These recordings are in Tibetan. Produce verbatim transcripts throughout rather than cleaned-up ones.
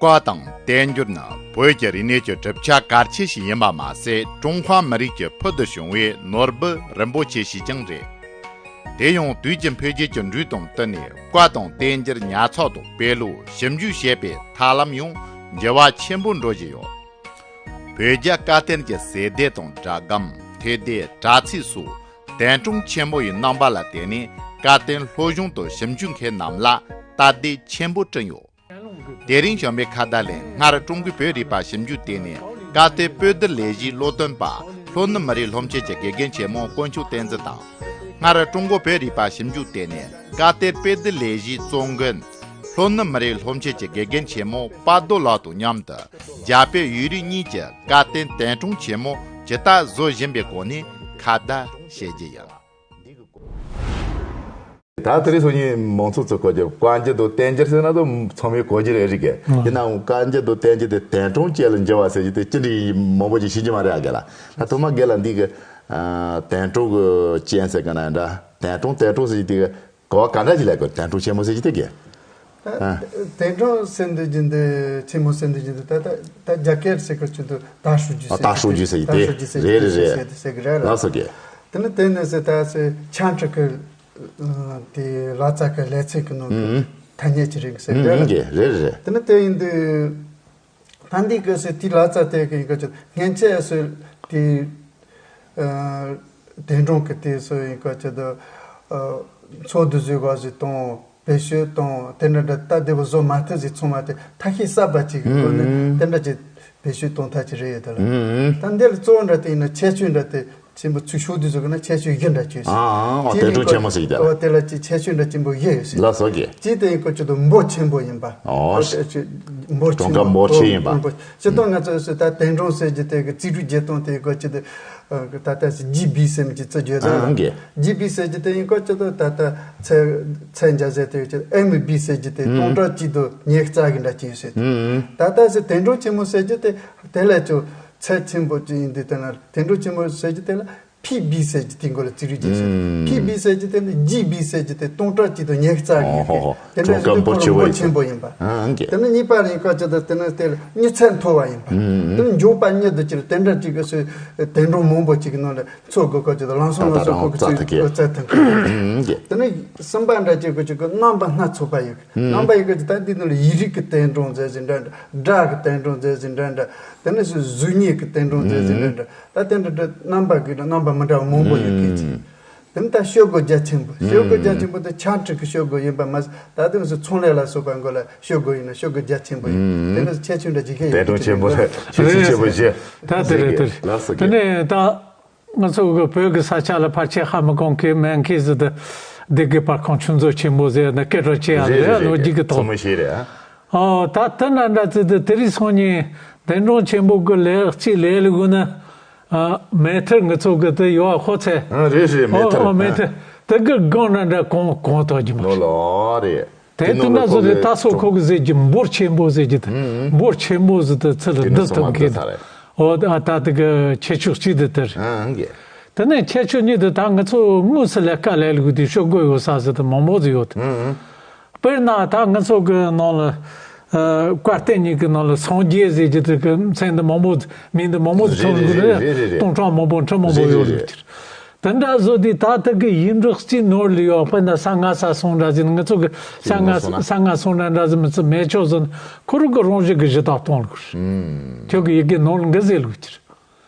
བཀའ་དང་བསྟན་འགྱུར་ནི་བོད་ཀྱི་རིག་གནས་ཀྱི་གྲུབ་ཆ་གལ་ཆེ་ཞིག་ཡིན་པ་མ་ཟད། ཀྲུང་ཧྭ་མི་རིགས་ཀྱི་ཕུལ་དུ་བྱུང་བའི་ནོར་བུ་རིན་པོ་ཆེ་ཞིག་ཀྱང་རེད། དེ་ཡང་དུས་ཀྱི་འཕེལ་རྒྱས་ཀྱི་འགྲོས་དང་བསྟུན་ནས། བཀའ་དང་བསྟན་འགྱུར་ཉར་ཚགས་དང་སྤེལ་ལོ། ཞིབ་འཇུག་བྱེད་པའི་ཐབས་ལམ་ཡང་འགྱུར་བ་ཆེན་པོ་འགྲོ་བཞིན་ཡོད། བོད་རྒྱ་བཀའ་བསྟན་གྱི་ཟས་སྡེ་དང་སྒྲ་སྒམ། ཐོས་སྡེ། དྲ་ཚིགས་སོགས་དན་གྲངས་ཆེན་པོ་ཡི་རྣམ་པ་ལ་བརྟེན་ནས། བཀའ་བསྟན་སློབ་སྦྱོང་དང་ཞིབ་འཇུག་མཁན་རྣམས་ལ་སྟབས་བདེ་ཆེན་པོ་བསྐྲུན་ཡོད། དེ་རིང་བྱམས་པའི་ཁ་བརྡ་ལས། སྔར་ཀྲུང་གོའི་བོད་རིག་པ་ཞིབ་འཇུག་ལྟེ་གནས་བཀའ་བསྟན་དཔེ་བསྡུར་ལས་གཞིའི་སློབ་སྟོན་པ། ལྷོ་ནུབ་མི་རིགས་སློབ་ཆེན་གྱི་དགེ་རྒན་ཆེན་མོ་དཀོན་མཆོག་བསྟན་འཛིན་དང་། སྔར་ཀྲུང་གོ་བོད་རིག་པ་ཞིབ་འཇུག་ལྟེ་གནས་བཀའ་བསྟན་དཔེ་བསྡུར་ལས་གཞིའི་གཙོ་འགན། ལྷོ་ནུབ་མི་རིགས་སློབ་ཆེན་གྱི་དགེ་རྒན་ཆེན་མོ་དཔལ་རྡོར་ལགས་དང་མཉམ་དུ། རྒྱ་བོད་ཡུལ་རིས་གཉིས་ཀྱི་བཀའ་བསྟན་དན་གྲངས་ཆེན་མོ་ཇི་ལྟར་བཟོ་བཞིན་པའི་སྐོར་ནས་ཁ་བརྡ་བྱེད་རྒྱུ་ཡིན། ད་དེ་རིང་སང་ཉིན་མང་ཚོགས་ཚོས་གོ་རྒྱུ། བཀའ་འགྱུར་དང་བསྟན་འགྱུར་ཟེར་ན་ད་ཚང་མས་གོ་རྒྱུ་རེད་རེད་གི། ཡིན་ནའང་བཀའ་འགྱུར་དང་བསྟན་འགྱུར་དེ་དན་གྲངས་ཅན་ལ་འགྱུར་བ་ཟེར་རྒྱུ་དེ་ཅི་འདྲ་ཡིན་མང་པོ་ཅིག་ཤེས་ཀྱི་མ་རེད་ཨ་གི་ལ། ད་ཐོག་མ་གི་ལ་འདི་གི་ཨ་དན་གྲངས་གི་ཅན་ཟེར་གི་ན་འདྲ། དན་གྲངས་དན་གྲངས་ཟེར་རྒྱུ་དེ་གི་གོ་བ་ག་འདྲ་ཅིག་ལ་གོ། དན་གྲངས་ཆེན་མོ་ཟེར་རྒྱུ་དེ་གི། ད་ཨ་དན་གྲངས་ཟེར་འདོད་རྒྱུ་འདི། ཆེན་མོ་ཟེར་འདོད་རྒྱུ་འདི། ད་ད་ད་རྒྱ་སྐད་ཟེར་གི་ཆུ་འདི་大数据ཟེར་རྒྱུ།大数据ཟེར་རྒྱུ་དེ།大数据ཟེར་རེད་རེད་རེད། ཟེར་ཟེར་གི་རེད་ལ། ལགས་སོ་གི། དེ་ནི་དེ་ནི་ཟེར་ད་ཟེར་ཆ་འཕྲུལ་གི་ཨ་དེ་ལག་རྩལ་གི་ལེ་ཚན་གི་ནང་གི་ཐ་སྙད་ཅིག་རེད་ཟེར་གི་རེད་ལ། ཨང་གི་རེད་རེད། དེ་ནི་དེ་ཡིན་དུས། ད་འདི་གི་སི་དེ་ལ་ཙ་དེ་གི་ཡིན་ག་ཅི་སྔན་ཆད་སི་དེ་ཨ་དན་གྲངས་གི་དེ་སི་ཡིན་ག་ཅི་ད་ཨ་ཚོགས་འདུ་བཟོས་ག་ཟི་དང་བེད་སྤྱོད་དང་དེ་འདྲ་འདྲ་ད་དེ་བ་བཟོ་མ་ཐུབ་ཟི་ཚང་མ་དེ་ཐ་ཤི་གསར་པ་ཅིག་གི་སྒོ་ནས་དེ་འདྲ་ཅིག་བེད་སྤྱོད་གཏོང་ཐབས་ཅིག་རེད་ཡོད་ད་ལ། ད་འདི་ལ་གཙོ་བོ་འདྲ་དེ་ཡིན་ན་ཁྱད་ཆོས་འདྲ་དེ། ཆེན་པོ་ཚུལ་ཤོག་དུས་ཚོད་ཀྱི་ན་ཁྱད་ཆོས་བཞི་འདྲ་བཅོས་ཟེར། ཨ་ཨ། ཨོ་དེ་དན་གྲངས་ཆེན་མོ་ཟེར་གྱི་ད། ཨོ་དེ་ལ་ཅི་ཁྱད་ཆོས་འདྲ་ཆེན་པོ་བཞི་ཡོད་ཟེར། ལ་སོགས་ཀྱི། གཅིག་དེ་ཡིན་གོ་ཆེད་དུ་འབོར་ཆེན་པོ་ཡིན་པ། ཨོ། ཨོ་དེ་ཅི་འབོར་ཆེན་པོ། གྲངས་ཀ་འབོར་ཆེ་ཡིན་པ། འབོར་ཆེ་དང་ང་ཚོ་སུ་ད་དན་གྲངས་ཟེར་གྱི་དེ་གི་རྩིས་རིག་བརྒྱད་སྟོང་དེ་གོ་ཆེད་དུ་ད་ལྟ་སུ་ཇི་བི་ཟེར་མི་ཅི་ཚོ་བརྗོད་ད། ཨ་ཨང་གི། ཇི་བི་ཟེར་གྱི་དེ་ཡིན་གོ་ཆེད་དུ་ད་ལྟ་ཚད་ཚད་འཇལ་ཟེར་དེ་ཡོད་ཆེད་ཨེམ་བི་ཟེར་གྱི་དེ་སྟོང་ཕྲག་གཅིག་དང་ཉི་ཤུ་རྩ་གི་འདྲ་ཅི་ཡོད་ཟེར། ད་ལྟ་སུ་དན་གྲངས་ཆེན་མོ་ཟེར་གྱི་དེ་དེ་ལས་ཅུ་ཚད་ཆེན་པོ་ཅི་ཡིན་དུས་དེ་ན་དན་གྲངས་ཆེན་མོ་ཟེར་གྱི་དེ་ལ། ཕི་བི་ཟེར་གྱི་དེ་མགོ་ལ་རྩིས་རིག་བརྒྱད་ཟེར། ཨུམ། ཕི་བི་ཟེར་གྱི་དེ་ནི་ཇི་བི་ཟེར་གྱི་དེ་སྟོང་ཕྲག་གཅིག་དང་ཉི་ཤུ་རྩ་གི་ཨོ་ཧོ་ཧོ། དེ་ནི་གྲངས་ཀ་འབོར་ཆེ་བ་ཡིན། འབོར་ཆེན་པོ་ཡིན་པ། ཨང་གི། དེ་ནི་གཉིས་པ་རིང་ཁ་ཅི་ད་དེ་ནི་དེ་ལ་མྱུར་ཚད་མཐོ་བ་ཡིན་པ། ཨུམ། དེ་ནི་མགྱོགས་པ་མྱུར་དུ་ཅི་ལ་དེ་འདྲ་ཅིག་གི་སུ་དན་གྲངས་མང་པོ་ཅིག་གི་ནང་ལ་ཚོ་དགོས་ཁ་ཅི་ད་ལང་སོང་ལང་སོང་ཁོ་གི་ཚུལ་རྩ་ཐུབ་མཁན། ཨང་གི། དེ་ནི་གསུམ་པ་འདྲ་ཅིག་གི་ཅིག་གི་རྣམ་པ་སྣ་ཚོགས་པ་ཡོད། རྣམ་པ་ཡོད་གི་ད་འདི་ནི་ལ་ཡིག་རིགས་ཀྱི་དན་གྲངས་མཛད་ཟིན་འདྲ་འདྲ། སྒྲ་གི་དན་གྲངས་མཛད་ཟིན་འདྲ་འདྲ། དེ་ནི་སུ་གཟུགས་བརྙན་གྱི་དན་གྲངས་མཛད་ཟིན་འདྲ་འདྲ། ད་དེ་འདྲ་འདྲ་རྣམ་པ་གི་རྣམ་པ་མི་འདྲ་བ་མང་པོ་ཡོད་གི་ཅིག། དེ་ནི་ད་ཤོག་སྒོ་རྒྱ་ཆེན་པོ། ཤོག་སྒོ་རྒྱ་ཆེན་པོ་དེ་ཆ་འཕྲུལ་གྱི་ཤོག་སྒོ་ཡིན་པ་མ་ཟད་ད་དེ་སུ་ཚོང་ལས་ལ་སོགས་པ་མགོ་ལ་ཤོག་སྒོ་ཡིན་ན་ཤོག་སྒོ་རྒྱ་ཆེན་པོ་ཡིན། དེ་ནི་ཁྱད་ཆོས་འདྲ་ཇི་ག་ཡོད་དན་གྲངས་ཆེན་པོ་རེད། ཁྱད་ཆོས་ཆེན་པོ་བྱས། ད་དེ་རེད་དེ་རེད། ལགས་སོ། དེ་ནས་ད། ང་ཚོ་གི་བོད་ཀྱི་ས་ཆ་ལ་ཕལ་ཆེར་ཧ་མི་གོ་མཁན་མེད་མཁན་ཟིག་ཏུ་སྡེ་དགེ་པར་ཁང་ཆུང་ཚོ་ཆེན་པོ་ཟེར་ནས་སྐད་གྲགས་ཆེ་ཡ་རེད་རེད་རེད། ལོ་རྒྱུས་ཀྱི་ཐོག་ཚང་མས་ཤེས་རེད་ཨ། ཨོ་ད་དེ་འདྲ་འདྲ་ཚིག་དུ་དེ་རིང་སང་ཉིན་དན་གྲངས་ཆེན་པོ་གི་ལས་གཅིག་ལས་ལུགས་ན། ཨ་མེ་ཐར་ང་ཚོ་གི་དེ་ཡོད་ཧོ་ཚེ། ཨ་རེད་རེད། མེ་ཐར། ཨོ་ཨོ་མེ་ཐར་དེ་གི་སྒང་ན་འདྲ་གང་གང་ཐོག་གི་མ་ལོ་རེད། ལོ་རེད། དེ་དེ་ནང་ལ་ན་བཟོ་ཁོ་རེ་གི་ད་སོ་ཁོ་གི་ཟེར་གྱི་འབོར་ཆེན་པོ་ཟེར་གྱི་དེ། ཨང་། འབོར་ཆེན་པོ་ཟེར་དེ་ཚུར་ལ་དེ་ནང་བསྡུ་ཐུབ་མཁན་དེ། ཨོ་ད་ད་དེ་གི་ཁྱད་ཆོས་གཅིག་དེ་དེར། ཨང་གི། དེ་ནས་ཁྱད་ཆོས་གཉིས་དེ་ད་ང་ཚོ་དངོས་སུ་ལས་ཀ་ལས་ལུགས་དེ་ཤོག་སྒོ་ཡོད་ས་ཟེར་དེ་མང་པོ་ཟིག་ཡོད། ཨང་། དཔེར་ན་ད་ང་ཚོ་གི་ནང་ལ་ཨ་བཀའ་བསྟན་གཉིས་ཀྱི་ནང་ལ་སངས་རྒྱས་ཟེར་གྱི་དེ་གི་མཚན་དེ་མང་པོ་མིང་དེ་མང་པོ་ཟིག་ཐོན་གི་རེད། རེད་རེད་རེད། སྟོང་ཕྲག་མང་པོ་ཁྲི་མང་པོ་ཡོད་ལུགས་དེར། དེ་འདྲ་བཟོ་དུས་ད་ལྟ་གི་ཡིག་འབྲུ་གཅིག་ནོར་ལ་ཡོད་པ་ན་ས་ང་ས་སོང་འདྲ་ཟིན། ང་ཚོ་གི་ས་ང་ས་ང་སོང་འདྲ་འདྲ་ཟིན་མི་ཚོ་མེད་ཆོག་ཟིན། ཁོ་རང་གི་རང་བཞིན་གི་གཞི་བདག་གཏོང་ལུགས། ཁྱོད་ཀྱི་ཡི་གེ་ནོར་འགི་ཟེར་ལུགས་ཀྱི་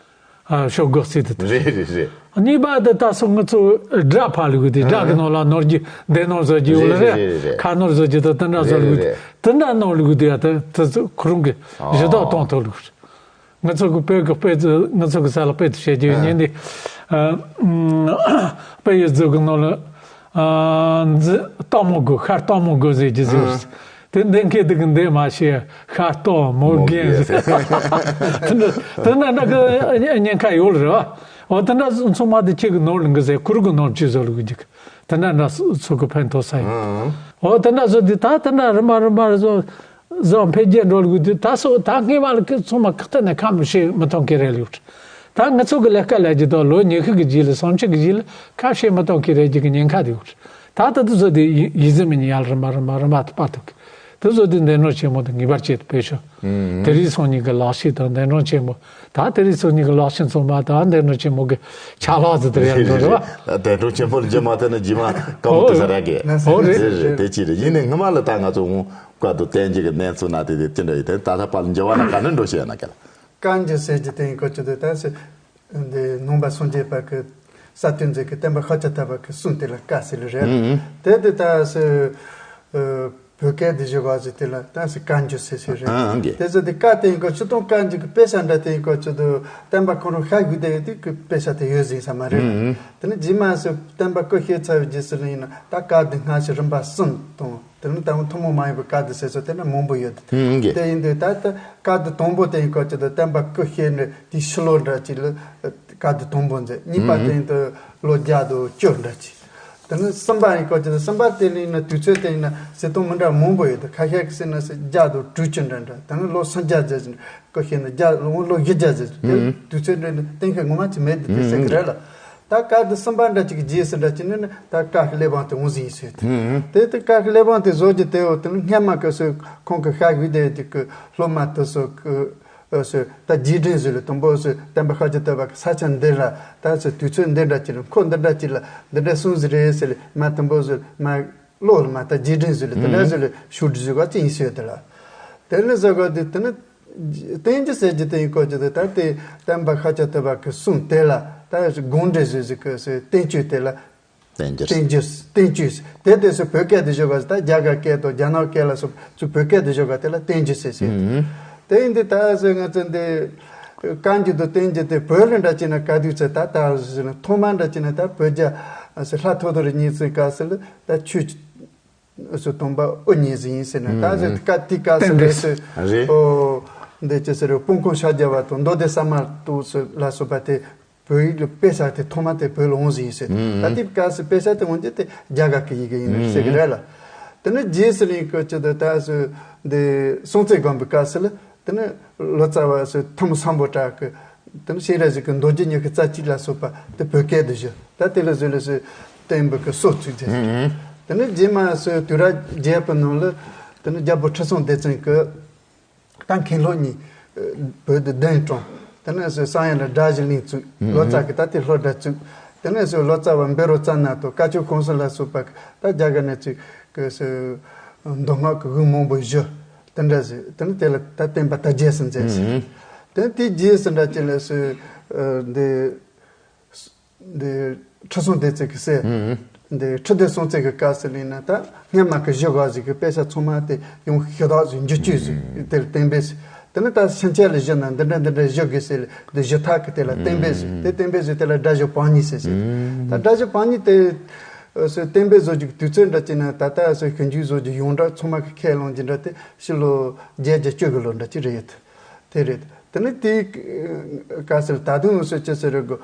ཨ་ཤོག་སྒོ་རྩིས་དེ། རེད་རེད་རེད། གཉིས་པ་དེ་ད་སོ་ང་ཚོ་སྒྲ་ཕབ་ལུགས་དེ། སྒྲ་གི་ནང་ལ་ནོར་གྱི་སྡེ་ནོར་བཟོ་རྒྱུ་ཡོད་ལ་རེད། རེད་རེད་རེད། ཁ་ནོར་བཟོ་རྒྱུ་དེ་དེ་འདྲ་བཟོ་ལུགས་དེ། རེད་རེད་རེད། དེ་འདྲ་ནོར་ལུགས་དེ་ཡ་དེ་དེ་ཚོ་ཁོ་རང་གི་གཞི་བདག་གཏོང་ཐུབ་ལུགས། ང་ཚོ་གི་བོད་ཀྱི་དཔེ་ཚོ་ང་ཚོ་གི་ས་ལ་དཔེ་དེ་བཤད་རྒྱུ་ཡོད། ཨ་ཉིན་དེ་ཨ་ཨུམ་དཔེ་ཡི་མཛོད་གི་ནང་ལ་ཨ་འཛི་སྟག་མོ་དགོས། ཤར་སྟག་མོ་དགོས་ཟེར་གྱི་ཟེར། ཨ་དེ་འདེམས་མཁན་དེ་གི་འདེམས་མ་ཤེས། ཤར་སྟག་མོ་རྒན་ཟེར། དེ་འདྲ་དེ་འདྲ་འདྲ་གི་ཉེན་ཁ་ཡོད་རེད་བ། འོ་དེ་འདྲ་ཚང་མ་དེ་ཁྱེད་གི་ནོར་ལ་འགི་ཟེར། ཁུར་གི་ནོར་ཅི་བཟོ་ལ་གི་འཇིག་དེ་འདྲ་འདྲ་ཚོ་གི་ཕན་ཐོགས་ས་ཡིན། ཨ་འོ་དེ་འདྲ་བཟོ་དུས་ད་དེ་འདྲ་རི་མ་རི་མ་རི་བཟོ། བཟོ་འཕེལ་རྒྱས་འགྲོ་ལུགས་དུས་ད་སོ་ད་སྔས་མ་ལ་ཁི་ཚང་མ་ཁག་ཐེག་ནས་ཁ་མི་ཤེས་མི་གཏོང་གི་རེད་ལུགས། ད་ང་ཚོ་གི་ལས་ཀ་ལས་རྒྱུ་དང་ལོ་ཉི་ཤུ་གི་རྗེས་ལ་སུམ་ཅུ་གི་རྗེས་ལ་ཁ་ཤས་མི་གཏོང་གི་རེད་རྒྱུ་གི་ཉེན་ཁ་དེ་ཡོད། ད་ད་དུ་བཟོ་དེ་ཡི་ཟི་མི་ཉི་ཡར་རི་མ་རི་མ་རི་མ་དུ་པ་ཐུག་གི། དེ་ཚོ་དེ་འདས་གྲོངས་ཆེན་མོ་དེ་ངེས་པར་བྱེད་དུ་ཕེབས་ཤོག་དེ་རིང་སང་ཉིན་གྱི་ལག་ཤེས་དང་འདས་གྲོངས་ཆེན་མོ། ད་དེ་རིང་སང་ཉིན་གྱི་ལག་ཤེས་ཚང་མ་ད་འདས་གྲོངས་ཆེན་མོ་གི་ཆ་ལག་ཟིག་དེ་རེད་འདུག་རེད་བ། འདས་གྲོངས་ཆེན་མོ་ལ་འགྱུར་མ་ཐེབས་ན་རྗེས་མ་དཀའ་མོ་ཐུག་ས་རེད་གི། ཨོ་རེད། རེད་རེད། དེ་ཅི་རེད། ཡིན་ནའི་སྔ་མ་ལ་ད་ང་ཚོ་འོང་བཀའ་བསྡུ་བསྟན་འགྱུར་གྱི་གནས་ཚུལ་ན་དེ་དེ་ཅི་འདྲ་ཡིན། དེ་ད་ལྟ་བར་ལ་འགྱུར་བ་ན་ག་འདྲ་འགྲོ་ཤེས་ན་ག་ལ། བཀའ་འགྱུར་ཟེར་གྱི་དེ་ཡིན་གོ་ཅི་དེ་ད་སི། འདི་ནང་པ་སངས་རྒྱས་པ་གི་ས་སྟོན་མཛད་ཀྱི་བསྟན་པ་ཤཱཀྱ་ཐུབ་པ་གི་གསུང་དེ་ལ་བཀའ་ཟེར་ལེ་རེད། ཨང་། དེ་དེ་ད་སི་ཨ་བོད་སྐད་དུ་བཞག་པ་ཟིག་དེ་ལ་ད་སི་བཀའ་འགྱུར་ཟེར་ཟེར་རེད། ཨང་། དེ་ཟེར་དེ་བཀའ་དེ་ཡིན་གོ་ཅི་དང་བཀའ་འགྱུར་གི་དཔེ་ཆ་འདྲ་དེ་ཡིན་གོ་ཅི་དུ་བསྟན་པ་ཁོ་རང་ཤར་དགོས་དེ་ཡོད་དུས་ཀྱི་དཔེ་ཆ་དེ་ཡོད་ཟིན་ས་མ་རེད། ཨང་། དེ་ནི་རྗེས་མ་སི་བསྟན་པ་སྐུ་གཤེགས་ཚར་བའི་རྗེས་སུ་ལ་ཡིན་ན་ད་བཀའ་བསྡུ་སྔ་ཕྱི་རིམ་པ་གསུམ་དང་། དེ་ནི་ད་རུང་ཐུན་མོང་མ་ཡིན་པའི་བཀའ་བསྡུ་ཟེར་ཚོ་དེ་ནི་མང་པོ་ཡོད་དེ། ཨང་། དེ་ཡིན་དུས་ད་ལྟ་བཀའ་བསྡུ་དང་པོ་དེ་ཡིན་སྐོར་གྱི་དུ་བསྟན་པ་སྐུ་གཤེགས་ནས་དེའི་ཕྱི་ལོ་འདྲ་ཅིག་ལ་བཀའ་བསྡུ་དང་པོ་མཛད། གཉིས་པ་དེ་ཡིན་དུ་ལོ་བརྒྱ་དང་བཅུ་འདྲ་ཅིག་དེ་ནི་གསུམ་པ་ཡིན་སྐོར་གྱི་དུ་གསུམ་པ་དེ་ལ་ཡིན་ན་དུས་ཚོད་དེ་ཡིན་ན་ཟེར་སྟངས་མི་འདྲ་མང་པོ་ཡོད་དེ། ཁ་ཤས་ཀྱིས་ཟེར་ན་ཟེར་བརྒྱ་དང་དྲུག་ཅུ་འདྲ་འདྲ། དེ་ནི་ལོ་སུམ་བརྒྱ་ཟེར་ཟེར་སྐུ་གཤེགས་ནས་བརྒྱ་ལོ་ལོ་བཞི་བརྒྱ་ཟེར་ཟེར། དེ་དུས་ཚོད་འདྲ་ནི་གཏན་འཁེལ་ངོ་མ་ཅིག་མེད་དེ་དེ་ཟེར་གི་རེད་ལ། ད་བཀའ་བསྡུ་གསུམ་པ་འདྲ་ཅིག་གི་རྗེས་སུ་འདྲ་ཅིག་ནི་ནི་ད་བཀའ་གི་གླེགས་བམ་དེ་འོང་ཟིན་ཡིན་ཟེར་ཏེ། དེ་དེ་བཀའ་གི་གླེགས་བམ་དེ་བཟོ་རྒྱུ་དེའོ་དེ་ནི་སྔ་མ་གི་སུ་ཁོང་གི་ཤར་དགོས་དེ་དེ་གི་སློབ་མ་དེ་སུ་གི་སུ་ད་རྗེས་དྲན་ཟེར་ལེ་དང་པོ་སུ་བསྟན་པ་ཤཱཀྱ་ཐུབ་པ་གི་ས་ཆ་འདི་ལ་ད་སུ་དུས་ཚོད་འདི་འདྲ་ཅིག་ལ་འཁོར་འདི་འདྲ་ཅིག་ལ་འདི་འདྲ་གསུངས་ཟིན་རེད་ཟེར་ལེ་མ་དང་པོ་སུ་མ་ཀློག་ལ་མ་ད་རྗེས་དྲན་ཟེར་ལེ་དེ་འདྲ་ཟེར་ལེ་ཞུ་སྒྲིག་ཟེར་བ་ཅིག་ཡིན་ཟེར་དེ་ལ། དེ་ནི་ཟེར་གོ་དེ་དེ་ནི། བསྟན་འགྱུར་ཟེར་རྒྱུ་དེ་ཡིན་སྐོར་གྱི་དེ་ད་ལྟའི་བསྟན་པ་ཤཱཀྱ་ཐུབ་པ་གི་གསུང་དེ་ལ་ད་དགོངས་འགྲེལ་བཟོས་ཟིག་གི་སུ་བསྟན་བཅོས་དེ་ལ། བསྟན་འགྱུར། བསྟན་འགྱུར་བསྟན་བཅོས་དེ་དེ་སུ་བོད་སྐད་དུ་བཞག་པ་ད་རྒྱ་གར་སྐད་དང་རྒྱ་ནག་སྐད་ལ་སོགས་ཚུར་བོད་སྐད་དུ་བཞག་པ་དེ་ལ་བསྟན་འགྱུར་ཟེར་ཟེར། དེ་ཡིན་དུས་ད་སུ་ང་ཚོ་འདི་བཀའ་འགྱུར་དང་བསྟན་འགྱུར་དེ་བོད་ལ་འདྲ་བྱས་ན་ག་དུས་ཚེ་ད་ད་སུ་ན་ཐོག་མ་འདྲ་བྱས་ན་ད་བོད་རྒྱ་སུ་ལྷ་ཐོ་ཐོ་རི་གཉིས་ཚེ་ག་སུ་ལ་ད་ཆོས། སུ་སྟོན་པ་དབུ་བརྙེས་ཟིན་ཡིན་ཟེར་ན་ད་ཟེར་བཀའ་དེ་བཀའ་ཟེར་རེད་ཟེར། རེད། ཨོ། འདི་ཅི་ཟེར་རེད། སྤང་སྐོང་ཕྱག་རྒྱ་བ་དང་མདོ་སྡེ་ས་མ་ཏོག་ཟེར་ལ་སོགས་པ་དེ་བོད་ཡིག་ལ་དཔེ་ཆ་དེ་ཐོག་མ་དེ་བོད་ལ་འོང་ཟིན་ཡིན་ཟེར། ད་དེ་བཀའ་ཟེར་དཔེ་ཆ་དེ་འོང་རྒྱུ་དེ་རྒྱ་གར་གི་ཡི་གེ་ཡིན་ཟེར་གི་རེད་ལ། དེ་ནི་རྗེས་སུ་ལིང་གི་ཅི་ད་ད་ཟེར་འདི་སྲོང་བཙན་སྒམ་པོའི་བཀའ་ཟེར་ལ། དེ་ནི་ལོ་ཙཱ་བ་སུ་ཐུ་མི་སམ་བྷོ་ཊ་གི་དེ་ནི་སྤྱན་རས་གཟིགས་ཀྱི་མདོ་རྒྱུད་ཉི་ཤུ་རྩ་གཅིག་ལ་སོགས་པ་དེ་བོད་སྐད་དུ་བཞག་ད་དེ་ལ་བཟོས་ལ་སུ་བསྟན་པའི་གི་སྲོལ་བཙུགས་ཏེ། དེ་ནི་རྗེས་མ་སུ་དུས་རབས་བརྒྱད་པའི་ནང་ལ་དེ་ནི་རྒྱལ་པོ་ཁྲི་སྲོང་ལྡེ་བཙན་གྱི་ད་མཁན་སློབ་གཉིས་བོད་དུ་གདན་དྲངས། དེ་ནི་སུ་བསམ་ཡས་ལ་སྒྲ་བཞི་གླིང་བཙུགས། ལོ་ཙཱ་གི་ད་དེ་སློབ་གྲྭ་བཙུགས། དེ་ནི་སུ་ལོ་ཙཱ་བ་བཻ་རོ་ཙ་ན་དང་བཀའ་ཆོས་ཁང་གསུམ་ལ་སོགས་པ་ད་རྒྱ་གར་ནས་བཙུགས་གི་སུ་མདོ་སྔགས་ཀྱི་དབུ་མང་པོ་བཞི། དེ་འདྲ་ཟེར། དེ་ནི་དེ་ལ་ད་བསྟན་པ་དར་རྒྱས་སུ་མཛད་ཟེར། དེ་ནི་དེའི་རྗེས་སུ་འདྲ་ཅིག་ལ་སུ་འདི་འདི་ཁྲི་སྲོང་ལྡེ་བཙན་གྱི་སྲས། འདི་ཁྲི་ལྡེ་སྲོང་བཙན་གྱི་སྐབས་སུ་ལིང་ན་ད་སྔ་མ་གི་བཞི་ག་ཟིག་གི་དཔེ་ཆ་ཚང་མ་དེ་ཡང་ཞུ་དག་ཟིག་འགྱུར་བཅོས་ཟིག་དེ་ལ་བསྟན་པས་ཟེར། དེ་ནི་ད་ཕྱིན་ཆད་ལ་བཞི་ན་འདི་འདྲ་འདི་འདྲ་བཞི་དགོས་ཟེར་ལ་འདི་བཞི་ཐག་གི་དེ་ལ་བསྟན་པས་ཟེར། དེ་བསྟན་པས་ཟེར་དེ་ལ་སྒྲ་བཞི་བང་གཉིས་ཟེར་ཟེར། ད་སྒྲ་བཞི་བང་གཉིས་དེ་སུ་བསྟན་པའི་བཟོ་རྒྱུ་གི་དུས་ཚོད་འདྲ་ཅིག་ན་ད་ལྟ་སུ་ཞིབ་འཇུག་བཟོ་རྒྱུ་ཡོངས་གྲགས་ཚང་མ་གི་ཁས་བླངས་རྒྱུ་འདྲ་དེ་ཕྱི་ལོ་བརྒྱད་བརྒྱ་བཅུ་གི་ལོ་འདྲ་ཅིག་རེད། དེ་རེད། དེ་ནི་དེའི་སྐབས་སུ་ད་དུང་སུ་ཅི་ཟེར་རེད་གོ།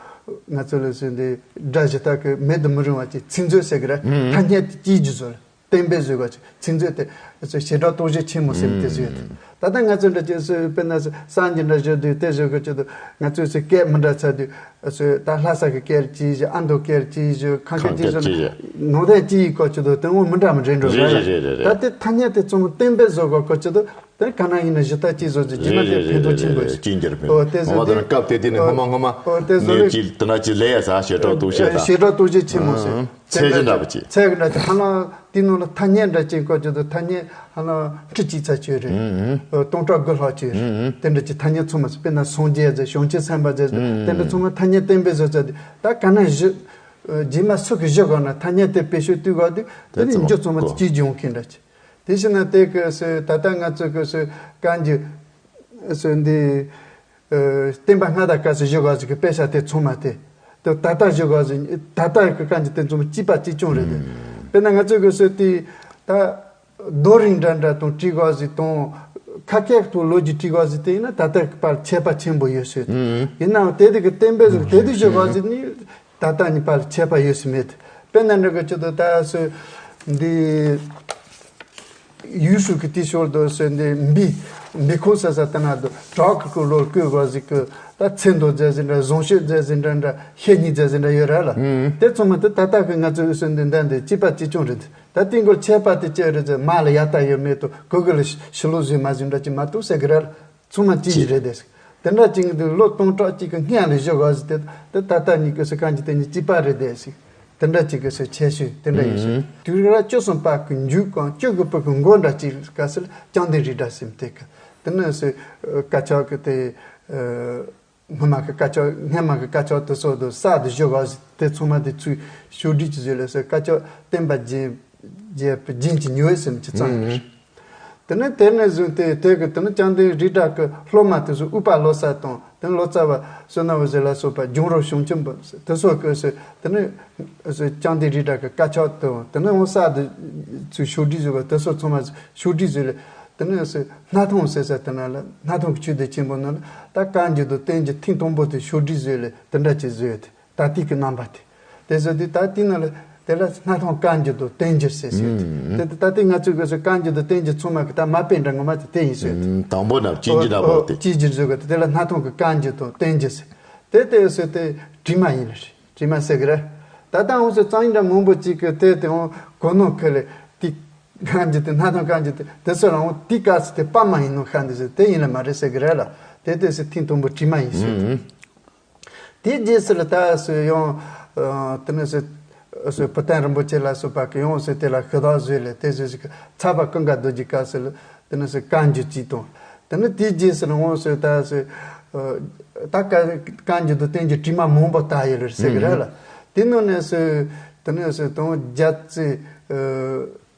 ང་ཚོ་ལ་སུ་འདི་སྒྲ་བཞི་ཐག་གི་མེད་དུ་མི་རུང་བ་ཅིག་ཚིག་མཛོད་ཟེར་གི་རེད། ཐ་སྙད་དེ་གཅིག་གྱུར་བཟོ་རེད། བསྟན་པའི་བཟོས་པ་ཅིག་ཚིག་མཛོད་དེ་སུ་བྱེ་བྲག་སྟོང་གཞི་ཆེན་མོ་ཟེར་དེ་བཟོས་ཡོད། ད་ལྟ་ང་ཚོ་འདྲ་ཅིག་སུ་དཔེར་ན་སུ་སངས་རྒྱས་འདྲ་བཞུགས་དུས་དེ་བཟོས་གི་ཅིག་ཏུ་ང་ཚོས་སུ་སྐད་མི་འདྲ་ཚ་དུས་སུ་ད་ལྷ་ས་གི་སྐད་ཅིག་བཞི། ཨ་མདོ་སྐད་ཅིག་བཞི། ཁམས་སྐད་ཅིག་བཞི། ནང་བསྟན་ཅིག་ཡིན་གོ་ཅིག་ཏུ་དེ་འོ་མི་འདྲ་མི་འདྲ་འགྲོ་རེད། རེད་རེད་རེད། ད་དེ་ཐ་སྙད་དེ་ཚང་མ་བསྟན་པའི་བཟོ་གོ་གོ་ཅིག་ཏུ། དེ་ག་ན་ཡིན་ན་གཞི་རྟ་གཅིག་བཟོ་རྒྱུ་རྗེས་མ་དེ་ཕན་ཐོགས་ཆེན་པོ་ཡོད། ཅིག་འགྱུར་ཕན་ཨོ་དེ་བཟོ་ང་དང་སྐབས་དེ་དུས་ནས་ཨོ་སྔོན་མ་སྔོན་མ་ཨོ་དེ་བཟོ་ནས་ལས་ཅིག་དེ་ན་ཅིག་ལས་ཡ་ས་ཞེ་དྲག་ཏུ་བཤད་ས་ཞེ་དྲག་ཏུ་བཤད་ཆེན་མོ་ཟེར། ཚད་གཞི་འདྲ་པོ་ཅིག་ཚད་གཞི་འདྲ་ཅིག་ཧ་ལམ་དེ་ནང་ལ་ཐ་སྙད་འདྲ་ཅིག་བཀོད་རྒྱུ་དང་ཐ་སྙད་ཧ་ལམ་ཁྲི་གཅིག་ཚ་ཅིག་རེད། ཨོ་སྟོང་ཕྲག་དགུ་ལྷག་ཅིག་རེད། དེ་འདྲ་ཅིག་ཐ་སྙད་ཚང་མ་ཟེར། དཔེར་ན་སངས་རྒྱས་ཟེར། བྱང་ཆུབ་སེམས་དཔའ་ཟེར། དེ་འདྲ་ཚང་མ་ཐ་སྙད་བསྟན་པའི་བཟོ་ཚད་དེ་ད་ག་ན་བཞི་རྗེས་མ་སུ་གི་བཞི་ག་ན་ཐ་སྙད་དེ་བེད་སྤྱོད་བཏུས་ག་དུས་དེ་ནི་འཇུག་ཚང་མ་གཅིག་འབྱུང་མཁན་འདྲ་ཅིག་དེ་བཞིན་ན་དེ་གི་སུ་ད་ལྟ་ང་ཚོ་གི་སུ་བཀའ་འགྱུར་སུ་འདི་ཨ་བསྟན་པ་སྔ་དར་སྐབས་སུ་བཞུགས་པ་ཟིག་གི་དཔེ་ཆ་དེ་ཚང་མ་དེ་དེ་ད་ལྟ་བཞུགས་པ་ཟིག་ད་ལྟ་གི་བཀའ་འགྱུར་དེ་ཚང་མ་གཅིག་པ་གཅིག་རྐྱང་རེད་དེ། དཔེར་ན་ང་ཚོ་གི་སུ་དེ་ད་རྡོ་རིང་འདྲ་འདྲ་དང་བྲིས་པ་ཟིག་དང་ཁ་སྐད་དང་ལོ་རྒྱུས་བྲིས་པ་ཟིག་དེ་ཡིན་ན་ད་ལྟ་གི་བར་ཁྱད་པར་ཆེན་པོ་ཡོད་ཟེར། ཡིན་ནའང་དེ་དེ་གི་བསྟན་པའི་ཟིག་དེ་དུས་བཞུགས་པ་ཟིག་ནི། ད་ལྟ་གཉིས་བར་ཁྱད་པར་ཡོད་སྲིད་མེད། དཔེར་ན་འདྲ་གི་ཅི་ཏུ་ད་སུ་འདི་ ཡུས་ཧྲུའུ་གི་དེའི་ཞོར་དུ་སོན་དེ་འབི་འབི་ཁོ་ས་ས་ཏི་ན་དུ་བྲག་གི་ཀུ་ལོར་བཀོད་བ་ཟིག་གི་ད་ཚེ་མདོ་མཛད་ཟིན་འདྲ་གཟུངས་བཤད་མཛད་ཟིན་འདྲ་འདྲ་བཤད་ཉིད་མཛད་ཟིན་འདྲ་ཡོད་ར་ལ། དེ་ཚང་མ་དེ་ད་ལྟ་གི་ང་ཚོའི་སོན་དེ་འདྲ་འདི་གཅིག་པ་གཅིག་རྐྱང་རེད། ད་དེ་འགོར་ཆད་པ་དེ་ཅི་རེད་ཟེར་མ་ལ་ཡ་ལྟ་ཡོད་མེད་དུ་གུ་གུ་ལ་ཕྱི་ལོགས་བཟོས་མ་བཟོས་འདྲ་ཅི་མ་གཏོགས་ཟེར་གི་ར་ལ། ཚང་མ་གཅིག་གཅིག་རེད་དེ། དེ་འདྲ་ཅིག་གི་ལོ་སྟོང་ཕྲག་གཅིག་གི་སྔན་ལ་བཞུགས་བ་ཟེར་ཏེ་དེ་ད་ལྟ་ཉིད་ཀྱི་སུ་གང་ཅི་དེ་ཉིད་གཅིག་པ་རེད་དེ་ཟེར། དེ་འདྲ་ཅིག་གི་སུ་ཁྱད་ཆོས་དེ་འདྲ་ཡིན་ཟེར། དུས་རབས་བཅུ་གསུམ་པ་གི་མཇུག་གང་བཅུ་དགུ་པ་གི་མགོ་འདྲ་ཅིག་ག་སུ་ལ་ལྕང་སྡེ་རི་བཀྲ་ཟེར་དེ་གི་དེ་ནི་སུ་དཀར་ཆག་གི་དེ། སྔོན་མ་གི་དཀར་ཆག་སྔན་མ་གི་དཀར་ཆག་དེ་ཚོ་དུ་ས་དུ་བཞུགས་བ་ཟེར་དེ་ཚང་མ་དེ་ཚུར་ཕྱོགས་སྒྲིག་ཅིག་བཟོས་ལས་སུ་དཀར་ཆག་བསྟན་པ་རྒྱས་རྒྱས་པའི་རྒྱན་གྱི་ཉི་འོད་ཟེར་མི་ཅིག་བརྩམས་ཡོད་རེད། དེ་ནས་དེ་ནས་བཟུང་སྟེ་དེ་གི་དེ་ནས་ལྕང་སྡེ་རི་བཀྲ་གི་སློབ་མ་དེ་ཚོ་དབུས་པ་ལོ་གསར་དང་དེ་ནས་ལོ་ཙཱ་བ་བསོད་ནམས་འོད་ཟེར་ལ་སོགས་པ་ལྗང་རོ་ཞིང་ཆེན་པོ་དེ་ཚོ་གི་སུ་དེ་ནས་སུ་ལྕང་སྡེ་རི་བཀྲ་གི་དཀར་ཆག་དང་དེ་ནས་འོང་ས་དེ་ཚོ་ཕྱོགས་སྒྲིག་བཟོས་པ་དེ་ཚོ་ཚང་མ་ཕྱོགས་སྒྲིག་བཟོས་ལས་དེ་ནས་སུ་སྣར་ཐང་ཟེར་ས་དེ་ན་ལ་སྣར་ཐང་གི་ཆོས་སྡེ་ཆེན་པོ་ན་ལ་ད་བཀའ་འགྱུར་དང་བསྟན་འགྱུར་ཐེངས་དང་པོ་དེ་ཕྱོགས་སྒྲིག་བཟོས་ལས་དེ་འདྲ་ཅིག་བཟོས་ཏེ། ད་ལྟའི་གི་རྣམ་པ་དེ། དེ་ཚོ་དེ་ད་ལྟའི་ནང་ལ་དེ་ལ་སྣར་ཐང་བཀའ་འགྱུར་དང་བསྟན་འགྱུར་ཟེར་ཟེར་ཏེ། དེ་ད་ལྟའི་ང་ཚོའི་གི་སུ་བཀའ་འགྱུར་དང་བསྟན་འགྱུར་ཚང་མ་གི་ད་མ་དཔེ་འདྲ་ངོ་མ་དེ་དེ་ཡིན་ཟེར་ཏེ། དང་པོ་ན་གཅིག་འགྱུར་ལ་བབས་ཏེ། གཅིག་འགྱུར་བཟོ་གི་དེ་ལ་སྣར་ཐང་གི་བཀའ་འགྱུར་དང་བསྟན་འགྱུར་ཟེར། དེ་དེ་ཟེར་ཏེ་བྲིས་མ་ཡིན་ལ་རེད། བྲིས་མ་ཟེར་གི་རེད། ད་ལྟ་འོང་ཟེར་གཙང་ཡིན་འདྲ་མང་པོ་གཅིག་གི་དེ་དེ་འོང་གོ་ནོ་ཁ་ལས་དེ་བཀའ་འགྱུར་དེ་སྣར་ཐང་བཀའ་འགྱུར་དེ་དེ་ཚོ་རང་དེ་སྐབས་སུ་དེ་པར་མ་ཡིན་ནོ་ཤ་འདི་ཟེར་དེ་ཡིན་ལ་མ་རེད་ཟེར་གི་རེད་ལ། དེ་དེ་ཟེར་ཐེངས་དང་པོ་བྲིས་མ་ཡིན་ཟེར་ཏེ། དེའི་རྗེས་སུ་ལ་ད་སུ་ཡང་། དེ་ནས་སུ་སུ་བུ་སྟོན་རིན་པོ་ཆེ་ལ་སོགས་པ་གི་ཡང་སུ་དེ་ལ་ཤུ་དག་བཟོས་ལས་དེ་སུ་ཞིག་ཚ་བ་ཀུན་དགའ་རྡོ་རྗེ་སྐབས་སུ་ལ་དེ་ནས་སུ་བཀའ་འགྱུར་གཅིག་དང་། དེ་ནས་དེའི་རྗེས་སུ་ལ་འོང་སུ་ད་སུ་ད་བཀའ་བཀའ་འགྱུར་དང་བསྟན་འགྱུར་བྲིས་མ་མང་པོ་བཏགས་ཡོད་ལ་ཟེར་གི་རེད་ལ། དེ་ནང་ནས་སུ་དེ་ནས་སུ་དང་རྒྱལ་རྩེ་